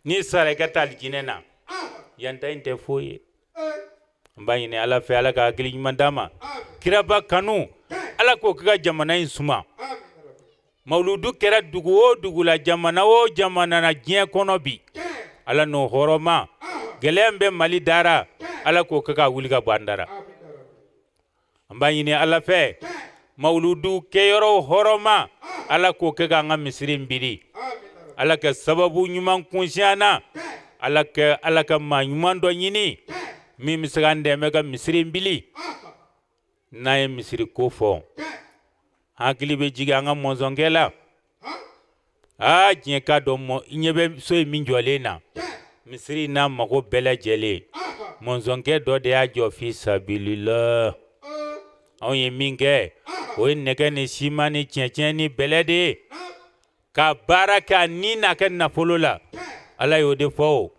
N'i sara, i ka taa alijinɛ na. Yan ta in tɛ foyi ye. N b'a ɲini Ala fɛ, Ala ka hakili ɲuman d'a ma. Kiraba kanu, Ala k'o kɛ ka jamana in suma. Mawuludu kɛra dugu o dugu la, jamana o jamana na diɲɛ kɔnɔ bi, Ala n'o hɔrɔma gɛlɛya bɛ Mali dara, Ala k'o kɛ ka wuli ka bɔ an dara. An b'a ɲini Ala fɛ, mawuludu kɛyɔrɔw hɔrɔma, Ala k'o kɛ k'an ka misiri in biri. Ala ka sababu ɲuman kunsin an na. Ala ka maa ɲuman dɔ ɲini min bɛ se k'an dɛmɛ ka misiri in bili. N'an ye misiri ko fɔ, hakili bɛ jigin an ka mɔzɔnkɛ la. Aa, diɲɛ k'a dɔn mɔ, i ɲɛ bɛ so in min jɔlen na, misiri n'a mago bɛɛ lajɛlen, mɔzɔnkɛ dɔ de y'a jɔ fi sabilillah. Anw ye min kɛ, o ye nɛgɛ ni siman ni cɛncɛn ni bɛlɛ de ye ka baara kɛ a ni n'a kɛ nafolo la. Ala y'o de fɔ. O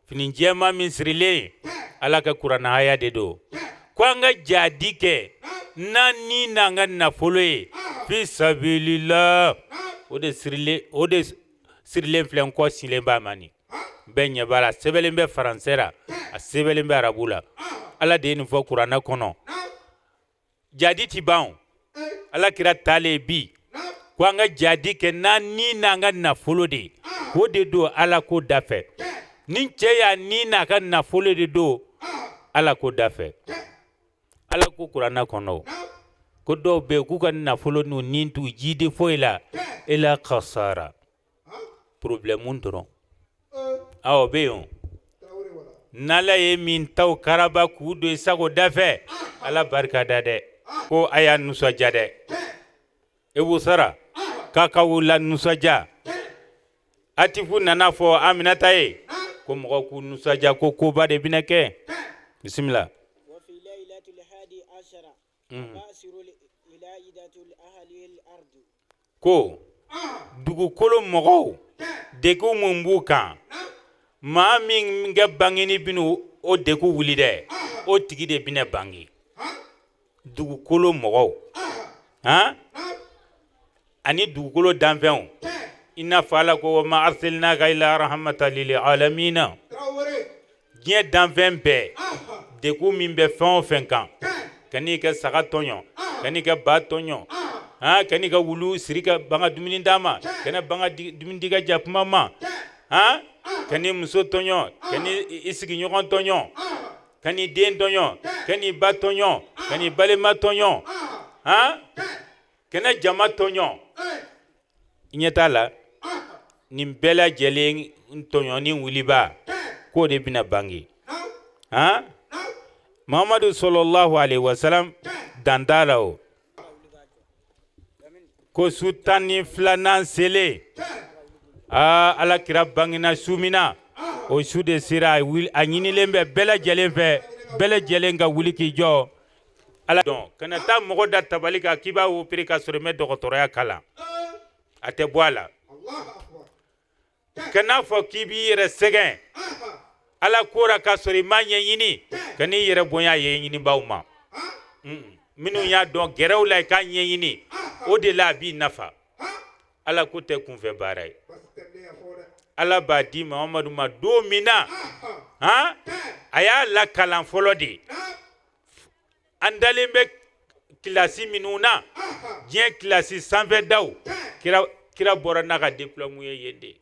fini jɛman min sirilen, Ala ka kuranɛ haya de don, ko an ka jadi kɛ n'an ni n'an ka nafolo ye fi sabilillah. O de sirilen filɛ n kɔ, silen b'a ma nin bɛɛ ɲɛ b'a la. A sɛbɛnlen bɛ faransɛ la, a sɛbɛnlen bɛ arabu la. Ala de ye nin fɔ kuranɛ kɔnɔ. Jadi ti ban o. Ala kira taalen bi ko an ka jadi kɛ n'an ni n'an ka nafolo de ye, k'o de don Ala ko da fɛ. Ni cɛ y'a ni n'a ka nafolo de don Ala ko da fɛ, Ala ko kuranɛ kɔnɔ o, ko dɔw bɛ yen k'u ka nafolo n'u ni t'u jidi foyi la ila kasara, problème dɔrɔn. Awɔ, bɛ yen o. N'Ala ye min taw karaba k'u don i sago da fɛ, Ala barika da dɛ. Ko a y'a nisɔndiya dɛ, e sara k'a ka la nisɔndiya. Atifu nana fɔ Aminata ye ko mɔgɔ k'u nisɔndiya, ko koba de bɛna kɛ. Bisimila. وفي ليلة الحادي عشر تباشر الولادة أهل الأرض. Ko dugukolo mɔgɔw, degun mun b'u kan, maa min ka bangeni bɛna o degun wuli dɛ, o tigi de bɛna bange. Dugukolo mɔgɔw han ani dugukolo danfɛnw, i n'a fɔ Ala ko wa ma arsalnaka illa rahmatan lil alamina. Diɲɛ danfɛn bɛɛ, degun min bɛ fɛn o fɛn kan, ka n'i ka saga tɔɲɔ, ka n'i ka ba tɔɲɔ. Han, kan'i ka wulu siri ka ban ka dumuni d'a ma, kana ban ka dumuni di ka jakuma ma. Han, kan'i muso tɔɲɔ, kan'i i sigiɲɔgɔn tɔɲɔ, kan'i den tɔɲɔ, kan'i ba tɔɲɔ, kan'i balima tɔɲɔ. Han, kana jama tɔɲɔ. I ɲɛ t'a la, nin bɛɛ lajɛlen tɔɲɔni wuliba k'o de bɛna bange. Han, Muhammadu sallallahu alaihi wasallam, dan t'a la. O ko su 12nan selen, aa, Ala kira bangena su min na, o su de sera. A wuli, a ɲinilen bɛ bɛɛ lajɛlen fɛ, bɛɛ lajɛlen ka wuli k'i jɔ. Ala dɔn, kana taa mɔgɔ da tabali kan k'i b'a opérer ka sɔrɔ i ma dɔgɔtɔrɔya kalan, a tɛ bɔ a la. Kana fɔ k'i b'i yɛrɛ sɛgɛn Ala kora ka sɔrɔ i ma ɲɛɲini. Kan'i yɛrɛ bonya ɲɛɲinibaaw ma. Minnu y'a dɔn, gɛrɛw la i k'a ɲɛɲini, o de la a b'i nafa. Ala ko tɛ kunfɛ baara ye. Ala b'a di Mahamadu ma don min na, han, a y'a lakalan fɔlɔ de. An dalen bɛ kilasi minnu na, diɲɛ kilasi sanfɛ daw, kira bɔra n'a ka diplôme ye yen de.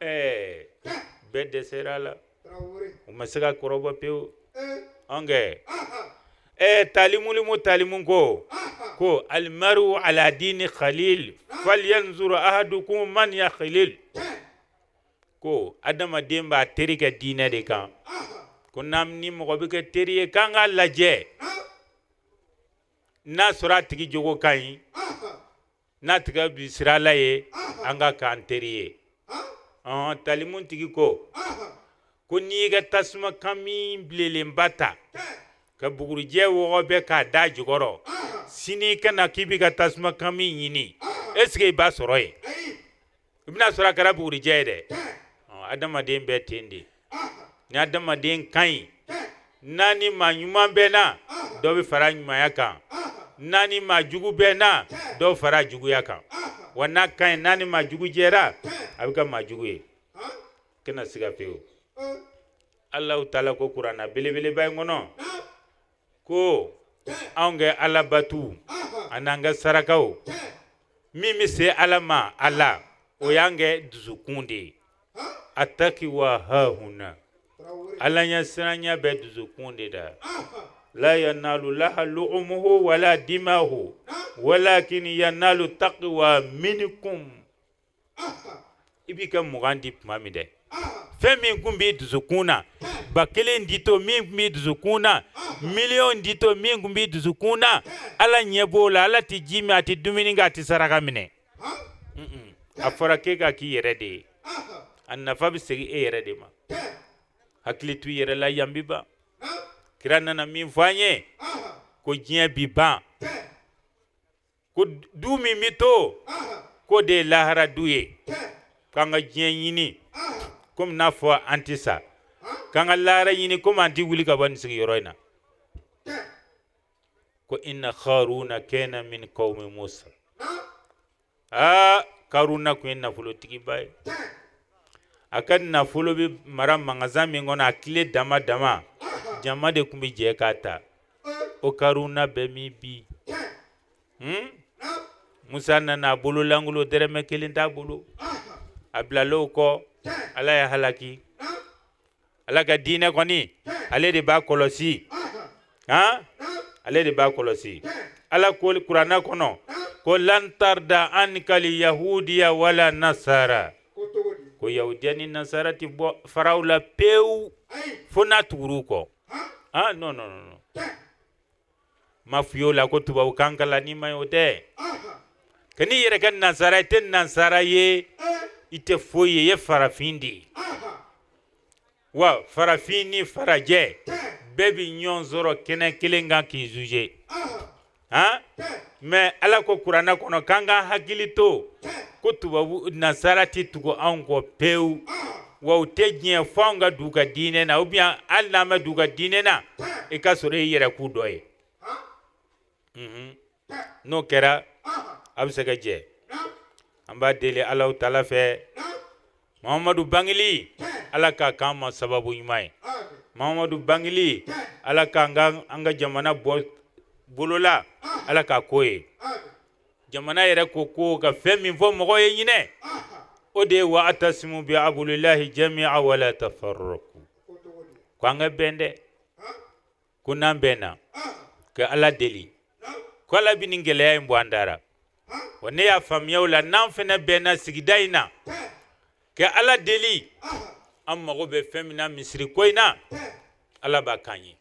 Ɛɛ, bɛɛ dɛsɛra a la, u ma se ka kɔrɔbɔ pewu. Ɔn kɛ, ɛɛ, talimulimu talimu ko almaru ala dini khalil falyanzur ahadukum man ya khalil. Ko adamaden b'a teri kɛ diinɛ de kan. Ko n'an ni mɔgɔ bɛ kɛ teri ye, k'an k'a lajɛ n'a sɔrɔ a tigi jogo ka ɲi, n'a tigi bi sira Ala ye, an ka k'an teri ye. Ɔn, talimu tigi ko n'i y'i ka tasuma kami bilenlenba ta ka bugurijɛ wɔgɔbɛ k'a da jukɔrɔ, sini i kana k'i b'i ka tasuma kami ɲini, est ce que i b'a sɔrɔ yen? I bɛna sɔrɔ a kɛra bugurijɛ ye dɛ. Adamaden bɛɛ ten de. Ni adamaden ka ɲi, n'a ni maa ɲuman bɛ na, dɔ bɛ fara ɲumanya kan. N'a ni maa jugu bɛ na, dɔ bɛ fara juguya kan. Wa n'a ka ɲi, n'a ni maa jugu jɛra, a bɛ kɛ maa jugu ye. Kana siga pewu. Alahu taala ko kuranna belebeleba in kɔnɔ ko anw kɛ Ala batu an'an ka sarakaw, min bɛ se Ala ma, a la o y'an kɛ dusukun de ye. Atakiwa hahuna, Ala ɲɛ siranya bɛ dusukun de da. La yanalu laha lu'umuhu wala dimahu walakin yanalu taqwa minkum. I b'i ka 20 di tuma min dɛ, fɛn min kun b'i dusukun na, 1000 di to, min kun b'i dusukun na, miliyɔn di to, min kun b'i dusukun na, Ala ɲɛ b'o la. Ala tɛ ji min, a tɛ dumuni kɛ, a tɛ saraka minɛ. A fɔra k'e ka k'i yɛrɛ de ye, a nafa bɛ segin e yɛrɛ de ma. Hakili t'u yɛrɛ la. Yan bi ban. Kira nana min fɔ an ye ko diɲɛ bi ban, ko du min bɛ to, k'o de ye lahara du ye. K'an ka diɲɛ ɲini komi n'a fɔ an tɛ sa, k'an ka lahara ɲini komi an tɛ wuli ka bɔ nin sigiyɔrɔ in na. Ko inna kharuna kana min qawmi Musa. Aa, Karuna kun ye nafolotigiba ye. A ka nafolo bɛ mara magasin min kɔnɔ, a tile dama dama, jama de tun bɛ jɛ k'a ta. O Karuna bɛ min bi? Musa nana a bolo lankolon, dɛrɛmɛ kelen t'a bolo. A bilala o kɔ, Ala y'a halaki. Ala ka diinɛ kɔni, ale de b'a kɔlɔsi. Han, ale de b'a kɔlɔsi. Ala ko kuranɛ kɔnɔ ko lan tarda ankal yahudiya wala nasara, ko yahudiya ni nasara ti bɔ faraw la pewu fo n'a tugur'u kɔ. Ah, non, non, non, ma f'i y'o la ko tubabukan kalanni ma ɲi, o tɛ. Kan'i yɛrɛ kɛ nasara. I tɛ nasara ye, i tɛ foyi ye, i ye farafin de ye. Wa farafin ni farajɛ bɛɛ bi ɲɔgɔn sɔrɔ kɛnɛ kelen kan k'i juger. Han, mais Ala ko kuranɛ kɔnɔ k'an ka hakili to ko tubabu nasara tɛ tugu anw kɔ pewu, wa u tɛ diɲɛ fo anw ka d'u ka diinɛ na, ou bien hali n'an ma d'u ka diinɛ na, i ka sɔrɔ i yɛrɛ k'u dɔ ye. N'o kɛra, a bɛ se ka jɛ. An b'a deli Alahu taala fɛ, Muhamadu bangeli, Ala k'a k'an ma sababu ɲuman ye. Muhamadu bangeli, Ala k'an ka an ka jamana bɔ bolo la, Ala k'a ko ye. Jamana yɛrɛ ko ko ka fɛn min fɔ mɔgɔ ye ɲinɛ, o de ye wa atasimu bi abulilahi jami'a wala tafarraku, ko an ka bɛn dɛ, ko n'an bɛnna ka Ala deli, ko Ala bɛ nin gɛlɛya in bɔ an dara. Wa ne y'a faamuya o la, n'an fɛnɛ bɛnna sigida in na ka Ala deli, an mago bɛ fɛn min na misiri ko in na, Ala b'a k'an ye.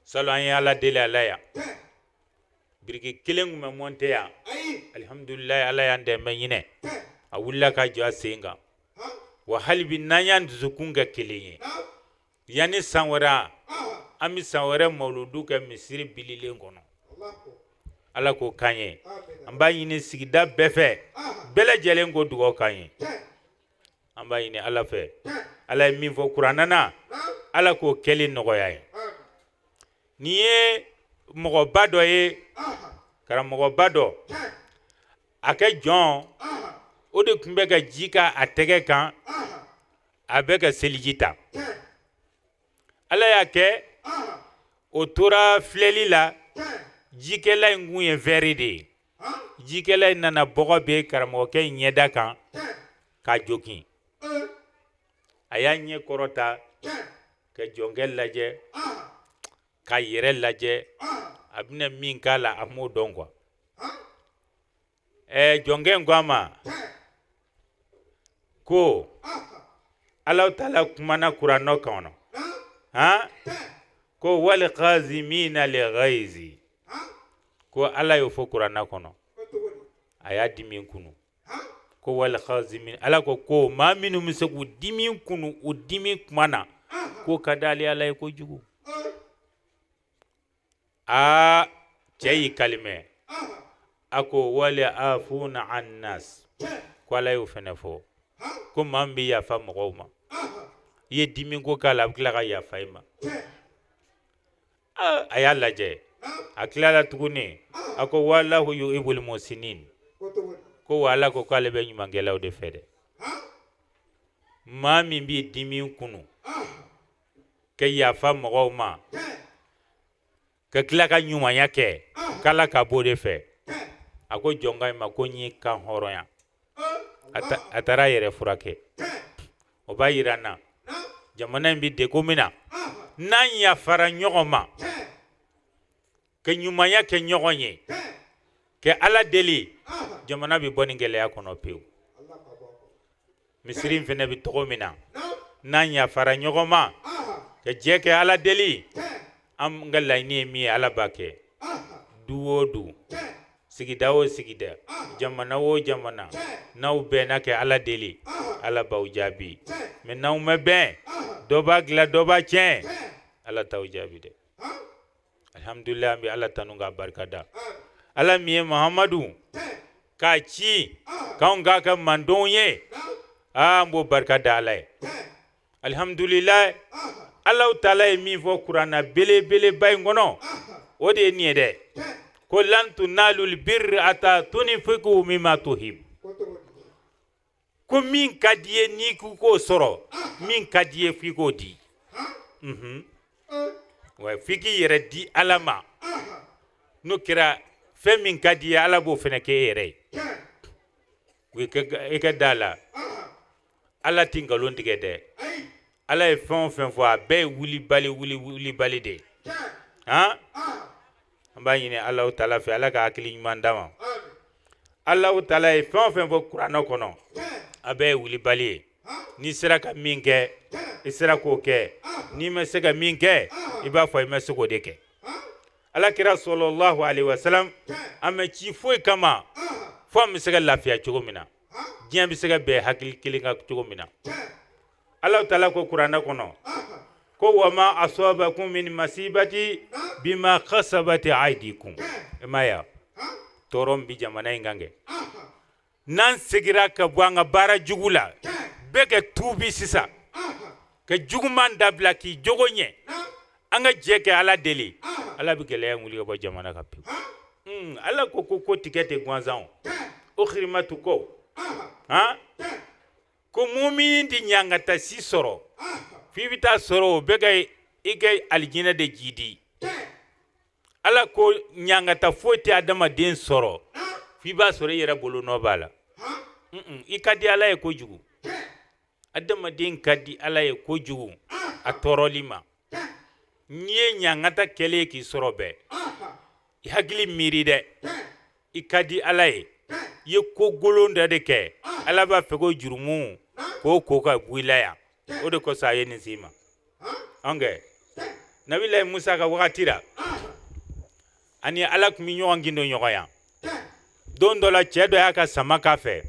Salon an ye Ala deli a la yan, biriki kelen tun bɛ mɔnte yan, alihamudulilayi, Ala y'an dɛmɛ ɲinɛ, a wulila ka jɔ a sen kan. Wa hali bi n'an y'an dusukun kɛ kelen ye, yanni san wɛrɛ, an bɛ san wɛrɛ mawuludu kɛ misiri bililen kɔnɔ. Ala k'o k'an ye. An b'a ɲini sigida bɛɛ fɛ, bɛɛ lajɛlen ko dugawu k'an ye. An b'a ɲini Ala fɛ, Ala ye min fɔ kuranɛ na, Ala k'o kɛli nɔgɔya ye. Nin ye mɔgɔba dɔ ye, karamɔgɔba dɔ, a kɛ jɔn o de tun bɛ ka ji k'a tɛgɛ kan, a bɛ ka seliji ta. Ala y'a kɛ o tora filɛli la, jikɛla in kun ye vɛri de ye. Jikɛla in nana bɔgɔ bɛ karamɔgɔkɛ in ɲɛda kan k'a jogin. A y'a ɲɛ kɔrɔta ka jɔnkɛ lajɛ, k'a yɛrɛ lajɛ, a bɛna min k'a la, a m'o dɔn quoi. Jɔnkɛ in ko a ma ko Alahu taala kumana kuranɛ kɔnɔ, han, ko wali kazimina li ghaizi, ko Ala y'o fɔ kuranɛ kɔnɔ. A y'a dimi kunu, ko wali kazimin, Ala ko ko maa minnu bɛ se k'u dimi kunu u dimi kuma na, k'o ka di ale Ala ye kojugu. Aa, cɛ y'i kalimɛ, a ko wali afuna an nas, ko Ala y'o fɛnɛ fɔ, ko maa min bɛ yafa mɔgɔw ma, i ye dimi ko k'a la, a bɛ tila ka yafa i ma. A y'a lajɛ, a tilala tuguni, a ko walahu yuhibul musinin, ko wa Ala ko k'ale bɛ ɲumankɛlaw de fɛ dɛ. Maa min b'i dimi kunu ka yafa mɔgɔw ma, ka tila ka ɲumanya kɛ, k'Ala ka b'o de fɛ. A ko jɔnka in ma ko n y'i kan hɔrɔnya. A taara a yɛrɛ furakɛ. O b'a yira n na jamana in bɛ degun min na, n'an yafara ɲɔgɔn ma, ka ɲumanya kɛ ɲɔgɔn ye, ka Ala deli, jamana bɛ bɔ nin gɛlɛya kɔnɔ pewu. Misiri in fɛnɛ bɛ cogo min na, n'an yafara ɲɔgɔn ma, ka jɛ kɛ Ala deli, an ka laɲini ye min ye, Ala b'a kɛ. Du o du, sigida o sigida, jamana o jamana, n'aw bɛnna kɛ Ala deli, Ala b'aw jaabi. Mais n'aw ma bɛn, dɔ b'a dilan, dɔ b'a tiɲɛ, Ala t'aw jaabi dɛ. Alhamdulilayi, an bɛ Ala tanu k'a barika da. Ala min ye Muhamadu k'a ci k'anw k'a kɛ mandenw ye, aa, an b'o barika da Ala ye. Alihamdulilayi, Alahu taala ye min fɔ kuranna belebeleba in kɔnɔ, o de ye nin ye dɛ, ko lan tunalul birra ata tunfiku mimma tuhib, ko min ka di ye n'i ko k'o sɔrɔ, min ka di ye f'i k'o di. Wa f'i k'i yɛrɛ di Ala ma. N'o kɛra, fɛn min ka di ye, Ala b'o fana kɛ e yɛrɛ ye. I ka da la, Ala tɛ nkalon tigɛ dɛ. Ala ye fɛn o fɛn fɔ, a bɛɛ ye wulibali wuli wulibali de ye. Han, an b'a ɲini Alahu taala fɛ, Ala ka hakili ɲuman d'a ma. Alahu taala ye fɛn o fɛn fɔ kuranɛ kɔnɔ, a bɛɛ ye wulibali ye. N'i sera ka min kɛ, i sera k'o kɛ. N'i ma se ka min kɛ, i b'a fɔ i ma se k'o de kɛ. Ala kira sɔlɔlahu alaihi wasalam, an ma ci foyi kama fo an bɛ se ka lafiya cogo min na, diɲɛ bɛ se ka bɛn hakili kelen kan cogo min na. Ala taala ko kuranɛ kɔnɔ ko wama asɔbakum min masibati bima kasabati aidikum. I m'a ye tɔɔrɔ min bɛ jamana in kan kɛ, n'an segira ka bɔ an ka baara jugu la, bɛɛ ka tuubi sisan, ka juguman dabila, k'i jogo ɲɛ, an ka jɛ kɛ Ala deli, Ala bɛ gɛlɛya in wuli ka bɔ jamana kan pewu. Ala ko ko ko tigɛ tɛ gansan o kirimatu ko han, ko mumini tɛ ɲangata si sɔrɔ, f'i bɛ taa sɔrɔ o bɛ ka i ka alijinɛ de jidi. Ala ko ɲangata foyi tɛ adamaden sɔrɔ. F'i b'a sɔrɔ i yɛrɛ bolo nɔ b'a la. I ka di Ala ye kojugu. Adamaden ka di Ala ye kojugu a tɔɔrɔli ma. N'i ye ɲangata kɛlen k'i sɔrɔ bɛɛ, i hakili miiri dɛ, i ka di Ala ye, i ye ko golon dɔ de kɛ, Ala b'a fɛ ko jurumu k'o ko ka bɔ i la yan. O de kosɔn a ye nin s'i ma. Ɔnkɛ Nabilayi Musa ka wagati la, ani Ala tun bɛ ɲɔgɔn gindo ɲɔgɔn ya. Don dɔ la, cɛ dɔ y'a ka sama k'a fɛ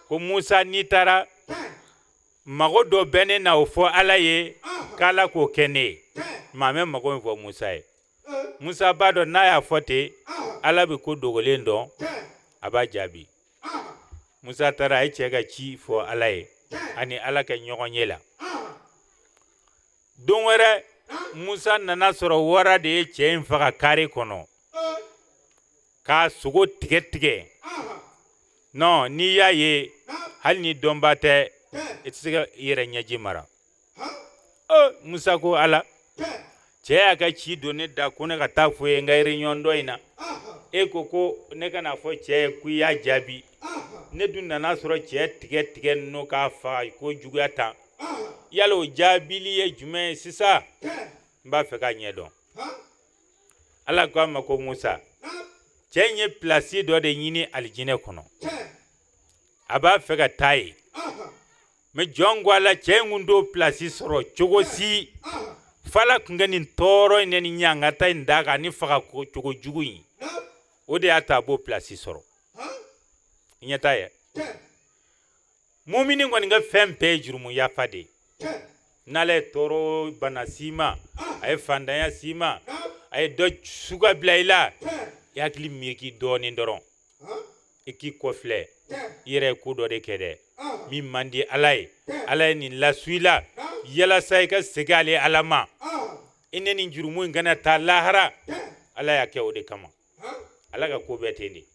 ko Musa, n'i taara, mago dɔ bɛ ne na, o fɔ Ala ye k'Ala k'o kɛ ne ye. Maa mɛ mago in fɔ Musa ye. Musa b'a dɔn n'a y'a fɔ ten, Ala bɛ ko dogolen dɔn, a b'a jaabi. Musa taara, a ye cɛ ka ci fɔ Ala ye, ani Ala kɛ ɲɔgɔn ye la. Don wɛrɛ, Musa nana sɔrɔ wara de ye cɛ in faga kare kɔnɔ k'a sogo tigɛ tigɛ. Non, n'i y'a ye, hali ni dɔnba tɛ, i tɛ se ka i yɛrɛ ɲɛji mara. Musa ko Ala, cɛ y'a ka ci don ne da ko ne ka taa fɔ ye n ka réunion dɔ in na, e ko ko ne ka n'a fɔ cɛ ye ko i y'a jaabi. Ne dun nana sɔrɔ cɛ tigɛ tigɛ ninnu k'a faga ko juguya tan. Yala o jaabili ye jumɛn ye sisan? N b'a fɛ k'a ɲɛ dɔn. Ala ko a ma ko Musa, cɛ in ye pilasi dɔ de ɲini alijinɛ kɔnɔ, a b'a fɛ ka taa yen. Mɛ jɔn ko Ala, cɛ in kun t'o pilasi sɔrɔ cogo si f'Ala kun ka nin tɔɔrɔ in ni ɲangata in d'a kan ani faga cogo jugu in. O de y'a to a b'o pilasi sɔrɔ. I ɲɛ t'a ye, mumini kɔni ka fɛn bɛɛ ye jurumu yafa de ye. N'Ala ye tɔɔrɔ bana s'i ma, a ye fantanya s'i ma, a ye dɔ suga bila i la, i hakili miiri dɔɔnin dɔrɔn, i k'i kɔfilɛ, i yɛrɛ ye ko dɔ de kɛ dɛ min man di Ala ye. Ala ye nin lasu i la yalasa i ka segin ale Ala ma, i ne nin jurumu in kana taa lahara. Ala y'a kɛ o de kama. Ala ka ko bɛɛ ten de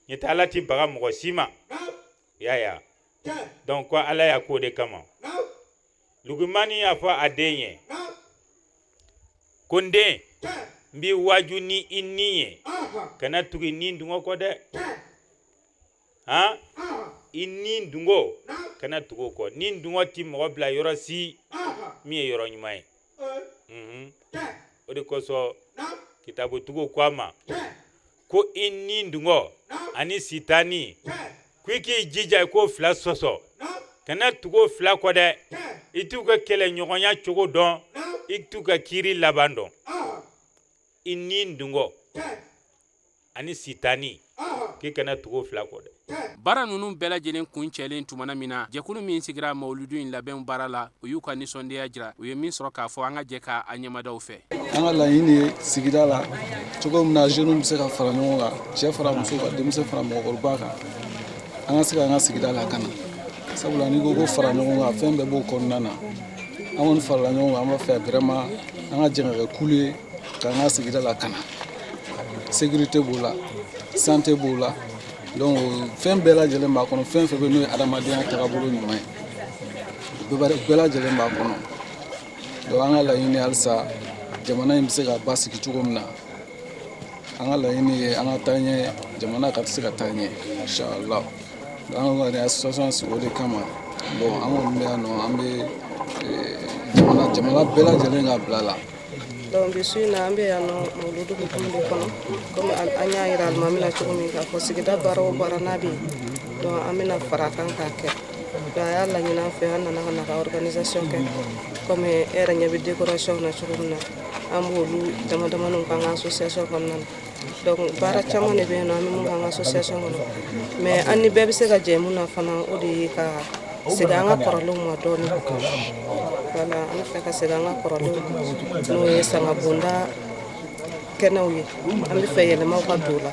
ɲɛ tɛ. Ala ti baga mɔgɔ si ma. Y'a ye, donc ko Ala y'a k'o de kama. Lugumani y'a fɔ a den ye ko n den, n b'i waaju ni i ni ye, kana tugu i ni dungɔ kɔ dɛ. Han, i ni dungɔ, kana tugu o kɔ. Ni dungɔ ti mɔgɔ bila yɔrɔ si min ye yɔrɔ ɲuman ye. O de kosɔn kitabotigiw ko a ma ko i ni dungɔ ani sitani, ko i k'i jija i k'o fila sɔsɔ, kana tugu o fila kɔ dɛ. I t'u ka kɛlɛɲɔgɔnya cogo dɔn, i t'u ka kiiri laban dɔn. I ni dungɔ ani sitani, k'i kana tugu o fila kɔ dɛ. Baara ninnu bɛɛ lajɛlen kun cɛlen tumana min na, jɛkulu min sigira mawuludu in labɛn baara la, u y'u ka nisɔndiya jira u ye min sɔrɔ k'a fɔ. An ka jɛ k'a ɲɛmadaw fɛ. An ka laɲini ye sigida la cogo min na jeunes bɛ se ka fara ɲɔgɔn kan, cɛ fara muso kan, denmisɛn fara mɔgɔkɔrɔba kan, an ka se k'an ka sigida lakana. Sabula n'i ko ko fara ɲɔgɔn kan, fɛn bɛɛ b'o kɔnɔna na. An kɔni farala ɲɔgɔn kan, an b'a fɛ vraiment an ka jɛ ka kɛ kulu ye k'an ka sigida lakana. Sécurité b'o la, santé b'o la, donc fɛn bɛɛ lajɛlen b'a kɔnɔ. Fɛn fɛn bɛ n'o ye adamadenya tagabolo ɲuman ye, bɛɛ lajɛlen b'a kɔnɔ. Donc an ka laɲini halisa, jamana in bɛ se ka basigi cogo min na, an ka laɲini ye an ka taa ɲɛ, jamana ka se ka taa ɲɛ, inshallah. An ka nin association sigi o de kama. Bon, an kɔni bɛ yan nɔ, an bɛ jamana bɛɛ lajɛlen ka bila la. Donc bi su in na, an bɛ yan nɔ mawuludu hukumu de kɔnɔ. Komi an y'a yira alimami la cogo min k'a fɔ sigida baara o baara n'a bɛ yen, donc an bɛna fara a kan k'a kɛ. Donc a y'a laɲini an fɛ, an nana ka na ka organisation kɛ. Komi e yɛrɛ ɲɛ bɛ décoration na cogo min na, an b'olu dama damaniw k'an ka association kɔnɔna na. Donc baara caman de bɛ yen nɔ an bɛ mun k'an ka association kɔnɔ, mais an ni bɛɛ bɛ se ka jɛ mun na fana, o de ye ka segin an ka kɔrɔlenw ma dɔɔnin. Voilà, an bɛ fɛ ka segin an ka kɔrɔlenw ma, n'o ye sangabonda kɛnɛw ye. An bɛ fɛ yɛlɛmaw ka don o la.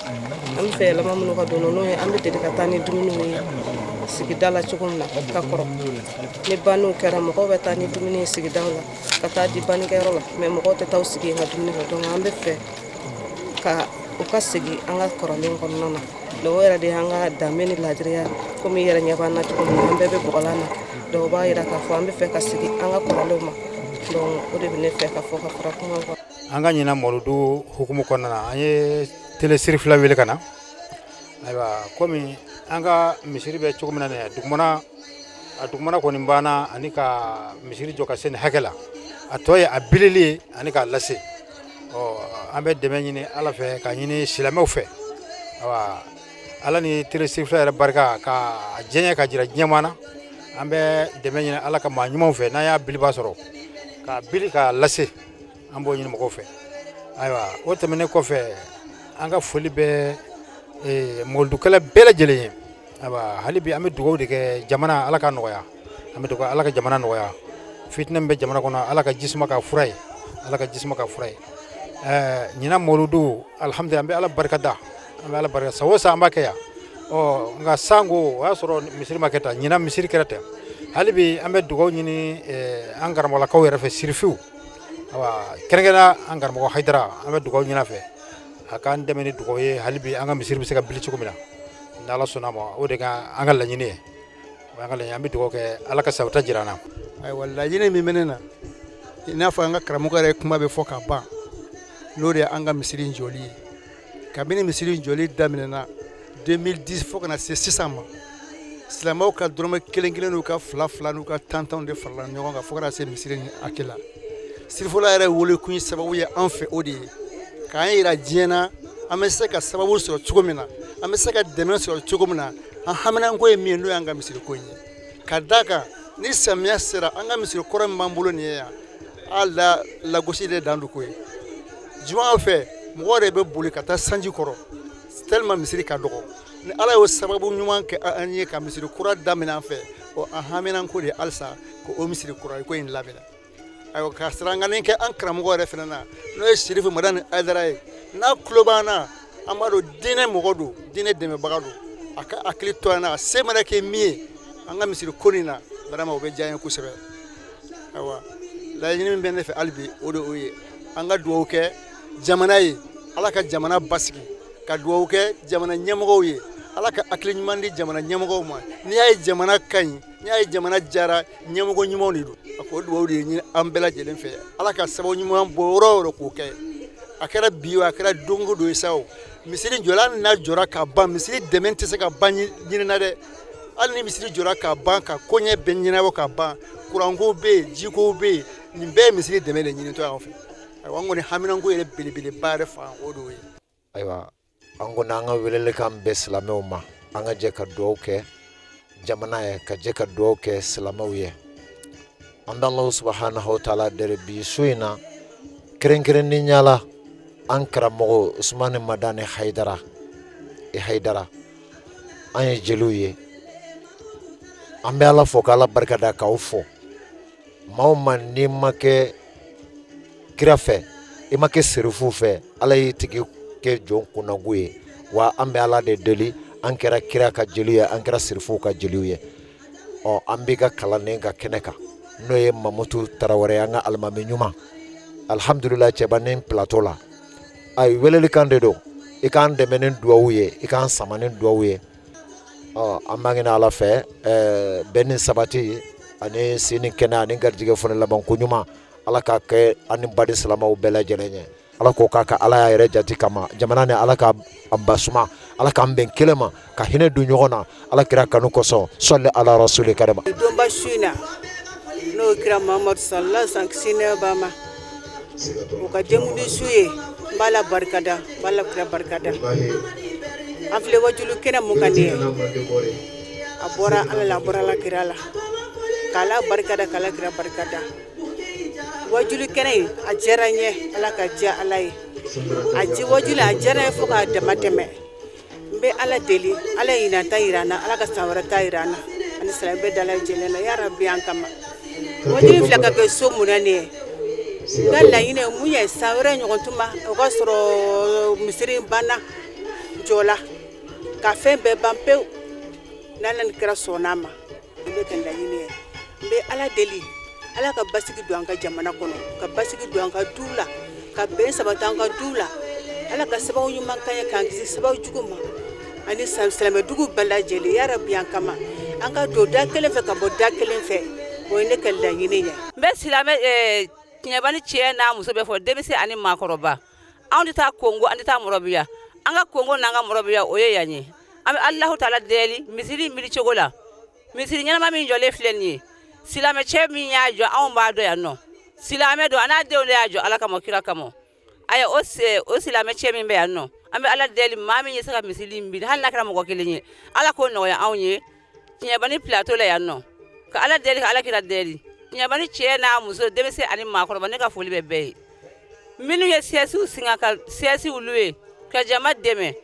An bɛ fɛ yɛlɛma minnu ka don o la, n'o ye an bɛ deli ka taa ni dumuniw ye sigida la cogo min na ka kɔrɔ. Ni banniw kɛra, mɔgɔw bɛ taa ni dumuni ye sigidaw la ka taa di bannikɛyɔrɔ la, mais mɔgɔw tɛ taa u sigi yen ka dumuni kɛ. Donc an bɛ fɛ ka u ka segin an ka kɔrɔlen kɔnɔna na. Donc o yɛrɛ de y'an ka danbe ni ladiriya. Komi i yɛrɛ ɲɛ b'an na cogo min na, an bɛɛ bɛ bɔgɔlan na. Donc o b'a yira k'a fɔ an bɛ fɛ ka segin an ka kɔrɔlenw ma. Donc o de bɛ ne fɛ ka fɔ ka fara kuma kan. An ka ɲinan mawuludu hukumu kɔnɔna na, an ye télé siri fila wele ka na. Ayiwa, komi an ka misiri bɛ cogo min na nin ye, dugumana, a dugumana kɔni banna, ani ka misiri jɔ ka se nin hakɛ la, a tɔ ye a bilili ye ani k'a lase. Ɔ, an bɛ dɛmɛ ɲini Ala fɛ, ka ɲini silamɛw fɛ. Ayiwa, Ala ni tere sirifila yɛrɛ barika ka diɲɛ ka jira diɲɛmaa na. An bɛ dɛmɛ ɲini Ala ka maa ɲumanw fɛ, n'an y'a biliba sɔrɔ k'a bili k'a lase, an b'o ɲini mɔgɔw fɛ. Ayiwa, o tɛmɛnen kɔfɛ, an ka foli bɛ mɔlidukɛla bɛɛ lajɛlen ye. Ayiwa, hali bi an bɛ dugawu de kɛ jamana, Ala ka nɔgɔya. An bɛ dugawu, Ala ka jamana nɔgɔya. Fitinɛ min bɛ jamana kɔnɔ, Ala ka jisuma ka fura ye, Ala ka jisuma ka fura ye. Ɲinan mɔludu, alhamdulilah, an bɛ Ala barika da, an bɛ Ala barika. San o san an b'a kɛ yan. Ɔ, nka sango o y'a sɔrɔ misiri ma kɛ tan, ɲinan misiri kɛra ten. Hali bi an bɛ dugawu ɲini an karamɔgɔlakaw yɛrɛ fɛ, sirifiw. Ayiwa, kɛrɛnkɛrɛnnenya an karamɔgɔ Hayidara, an bɛ dugawu ɲini a fɛ, a k'an dɛmɛ ni dugawu ye, hali bi an ka misiri bɛ se ka bili cogo min na, n'Ala sɔnna a ma. O de ka an ka laɲini ye, o y'an ka laɲini. An bɛ dugawu kɛ, Ala ka sabata jira an na. Ayiwa, laɲini min bɛ ne na, i n'a fɔ an ka karamɔgɔ yɛrɛ kuma bɛ fɔ ka ban, n'o de ye an ka misiri in jɔli ye. Kabini misiri in jɔli daminɛna 2010 fo ka na se sisan ma, silamɛw ka dɔrɔmɛ kelen kelen n'u ka fila fila n'u ka tan tanw de farala ɲɔgɔn kan fo ka na se misiri in hakɛ la. Sirifola yɛrɛ welekun sababu ye an fɛ, o de ye k'an yira diɲɛ na an bɛ se ka sababu sɔrɔ cogo min na, an bɛ se ka dɛmɛ sɔrɔ cogo min na. An haminanko ye min ye, n'o y'an ka misiri ko in ye, ka d'a kan ni samiya sera, an ka misiri kɔrɔ min b'an bolo nin ye yan, a la lagosi de dan don ko ye. Juma fɛ, mɔgɔ de bɛ boli ka taa sanji kɔrɔ tellement misiri ka dɔgɔ. Ni Ala y'o sababu ɲuman kɛ an ye ka misiri kura daminɛ an fɛ, o an haminanko de ye halisa ko o misiri kura ko in labɛnna. Ayiwa, ka siranganin kɛ an karamɔgɔ yɛrɛ fana na, n'o ye Sirifu Madani Hayidara ye, n'a tulo b'an na, an b'a dɔn diinɛ mɔgɔ don, diinɛ dɛmɛbaga don. A ka hakili to an na, a se mana kɛ min ye an ka misiri ko nin na, vraiment o bɛ diya n ye kosɛbɛ. Ayiwa, laɲini min bɛ ne fɛ hali bi, o de o ye an ka dugawu kɛ jamana ye, Ala ka jamana basigi, ka dugawu kɛ jamana ɲɛmɔgɔw ye, Ala ka hakili ɲuman di jamana ɲɛmɔgɔw ma. N'i y'a ye jamana ka ɲi, n'i y'a ye jamana jara, ɲɛmɔgɔ ɲumanw de don. A ko dugawu de ɲini an bɛɛ lajɛlen fɛ, Ala ka sababu ɲuman bɔ yɔrɔ o yɔrɔ k'o kɛ. A kɛra bi o, a kɛra don o don ye sa, o misiri jɔla, hali n'a jɔra ka ban, misiri dɛmɛ tɛ se ka ban ɲinina dɛ. Hali ni misiri jɔra ka ban, ka koɲɛ bɛɛ ɲɛnabɔ ka ban, kuranko bɛ yen, jiko bɛ yen, nin bɛɛ ye misiri dɛmɛ de ɲinitɔ y'an fɛ. Ayiwa, an kɔni haminanko yɛrɛ belebeleba yɛrɛ fan o de ye. Ayiwa, an kɔni an ka welelikan bɛ silamɛw ma, an ka jɛ ka dugawu kɛ jamana ye, ka jɛ ka dugawu kɛ silamɛw ye. An bɛ Alahu subahanahu wa taala deli bi su in na, kɛrɛnkɛrɛnnenya la an karamɔgɔ Usumani Madani Hayidara, i Hayidara, an ye jeliw ye. An bɛ Ala fo k'Ala barika da, k'aw fo. Maa o maa n'i ma kɛ kira fɛ, i ma kɛ serifu fɛ, Ala y'i tigi kɛ jɔn kunnango ye. Wa an bɛ Ala de deli, an kɛra kira ka jeliw ye, an kɛra serifuw ka jeliw ye. Ɔ, an b'i ka kalanden ka kɛnɛ kan, n'o ye Mamutu Tarawele, an ka alimami ɲuman, alihamudulila, cɛbanin plateau la. Ayi, welelikan de don, i k'an dɛmɛ ni duwawu ye, i k'an sama ni duwawu ye. Ɔ, an b'a ɲini Ala fɛ, bɛn ni sabati ani si ni kɛnɛ ani garijɛgɛ fana laban ko ɲuman, Ala k'a kɛ an ni baden silamɛw bɛɛ lajɛlen ye. Ala k'o k'a ka Ala y'a yɛrɛ jati kama. Jamana ni Ala ka basuma, Ala k'an bɛn kelen ma, ka hinɛ don ɲɔgɔn na, Ala kira kanu kosɔn. Sɔli ala rasuli karima. Donba su in na, n'o ye kira Muhamadu sallallahu alaihi wasallam, kisi nɛɛma b'a ma, o ka denkundi su ye, n b'a la barikada, n b'a la kira barikada. An filɛ wajulu kɛnɛ mun kan nin ye, a bɔra Ala la, a bɔra Ala kira la, k'Ala barikada, k'Ala kira barikada. Wajulu kɛnɛ in, a diyara n ye, Ala ka diya Ala ye. A ji wajulu, a diyara n ye fo k'a dama tɛmɛ. N bɛ Ala deli, Ala ye ɲinan ta yira an na, Ala ka san wɛrɛ ta yira an na, ani silamɛ bɛɛ dalajɛlen na, ya rabi, an kama. Wajulu filɛ ka kɛ so mun na nin ye, n ka laɲini ye mun ye, san wɛrɛ ɲɔgɔn tuma o ka sɔrɔ misiri banna jɔ la, ka fɛn bɛɛ ban pewu, n'Ala ni kira sɔnna a ma. N bɛ ka laɲini ye, n bɛ Ala deli, Ala ka basigi don an ka jamana kɔnɔ, ka basigi don an ka du la, ka bɛn sabati an ka du la. Ala ka sababu ɲuman k'an ye, k'an kisi sababu jugu ma, ani silamɛdugu bɛɛ lajɛlen, ya rabi, an kama an ka don da kelen fɛ, ka bɔ da kelen fɛ. O ye ne ka laɲini ye. N bɛ silamɛ tiɲɛbani cɛ n'a muso bɛɛ fo, denmisɛn ani maakɔrɔba. Anw tɛ taa Kongo, an tɛ taa Mɔrɔbiya. An ka Kongo n'an ka Mɔrɔbiya, o ye yan ye. An bɛ Alahu taala deli misiri in bili cogo la, misiri ɲɛnama min jɔlen filɛ nin ye, silamɛcɛ min y'a jɔ, anw b'a dɔn yan nɔ, silamɛ don, a n'a denw de y'a jɔ Ala kama, kira kama. Ayiwa, o silamɛcɛ min bɛ yan nɔ, an bɛ Ala deli, maa min ye se ka misiri in bili, hali n'a kɛra mɔgɔ kelen ye, Ala k'o nɔgɔya anw ye Tiɲɛbani plateau la yan nɔ. Ka Ala deli, ka Ala kira deli. Tiɲɛbani cɛ n'a muso, denmisɛn ani maakɔrɔba, ne ka foli bɛ bɛɛ ye. Minnu ye sɛsiw singa ka sɛsiw louer ka jama dɛmɛ,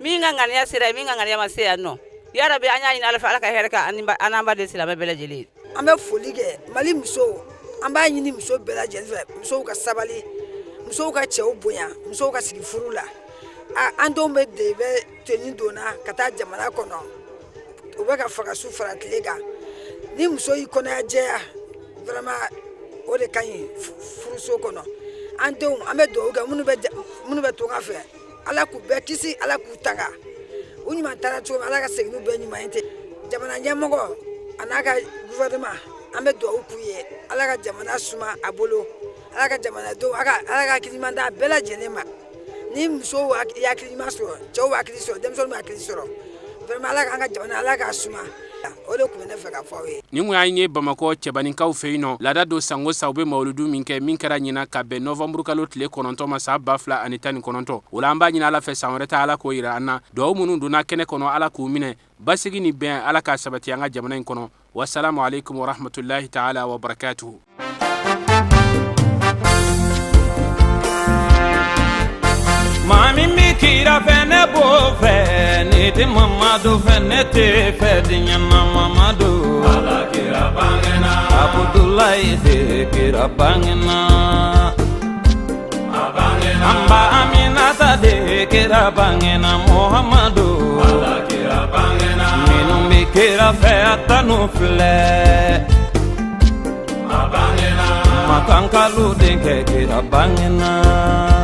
min ka ŋaniya sera, min ka ŋaniya ma se yan nɔ, yarabi, an y'a ɲini Ala fɛ, Ala ka hɛrɛ kɛ an n'an ba de silamɛ bɛɛ lajɛlen ye. An bɛ foli kɛ Mali musow, an b'a ɲini muso bɛɛ lajɛlen fɛ, musow ka sabali, musow ka cɛw bonya, musow ka sigi furu la. An denw bɛ de bɛ tenue donna ka taa jamana kɔnɔ, u bɛ ka faga su fara tile kan. Ni muso y'i kɔnɔya jɛya, vraiment, o de ka ɲi furuso kɔnɔ. An denw, an bɛ dugawu kɛ minnu bɛ tunga fɛ, Ala k'u bɛɛ kisi, Ala k'u tanga. U ɲuman taara cogo min, Ala ka segin n'u bɛɛ ɲuman ye ten. Jamana ɲɛmɔgɔ a n'a ka gouvernement, an bɛ dugawu k'u ye, Ala ka jamana suma a bolo, Ala ka jamanadenw, Ala ka hakili ɲuman d'a bɛɛ lajɛlen ma. Ni musow ye hakili ɲuman sɔrɔ, cɛw bɛ hakili sɔrɔ, denmisɛnninw bɛ hakili sɔrɔ. Vraiment, Ala k'an ka jamana, Ala k'a suma. O de tun bɛ ne fɛ ka fɔ aw ye. Nin kun y'an ye Bamakɔ Cɛbaninkaw fɛ yen nɔ. Laada don, sango sa, u bɛ mawuludu min kɛ, min kɛra ɲinan ka bɛn nɔvanburukalo tile 9 ma, san 2019. O la, an b'a ɲini Ala fɛ, san wɛrɛ ta, Ala k'o yira an na. Duwawu minnu donna kɛnɛ kɔnɔ, Ala k'u minɛ. Basigi ni bɛn, Ala k'a sabati an ka jamana in kɔnɔ. Wasalamu aleykum warahmatulahi taala wa barakatuhu. Maa min bɛ kira fɛ, ne b'o fɛ. Ne tɛ Mamadu fɛ, ne tɛ fɛ diɲɛ na Mamadu. Ala kira bangena. Abudulayi de kira bangena. A bangena. An ba Aminata de kira bangena Muhamadu. Ala kira bangena. Minnu bɛ kira fɛ, a tanu filɛ. A bangena. Makankalu denkɛ kira bangena.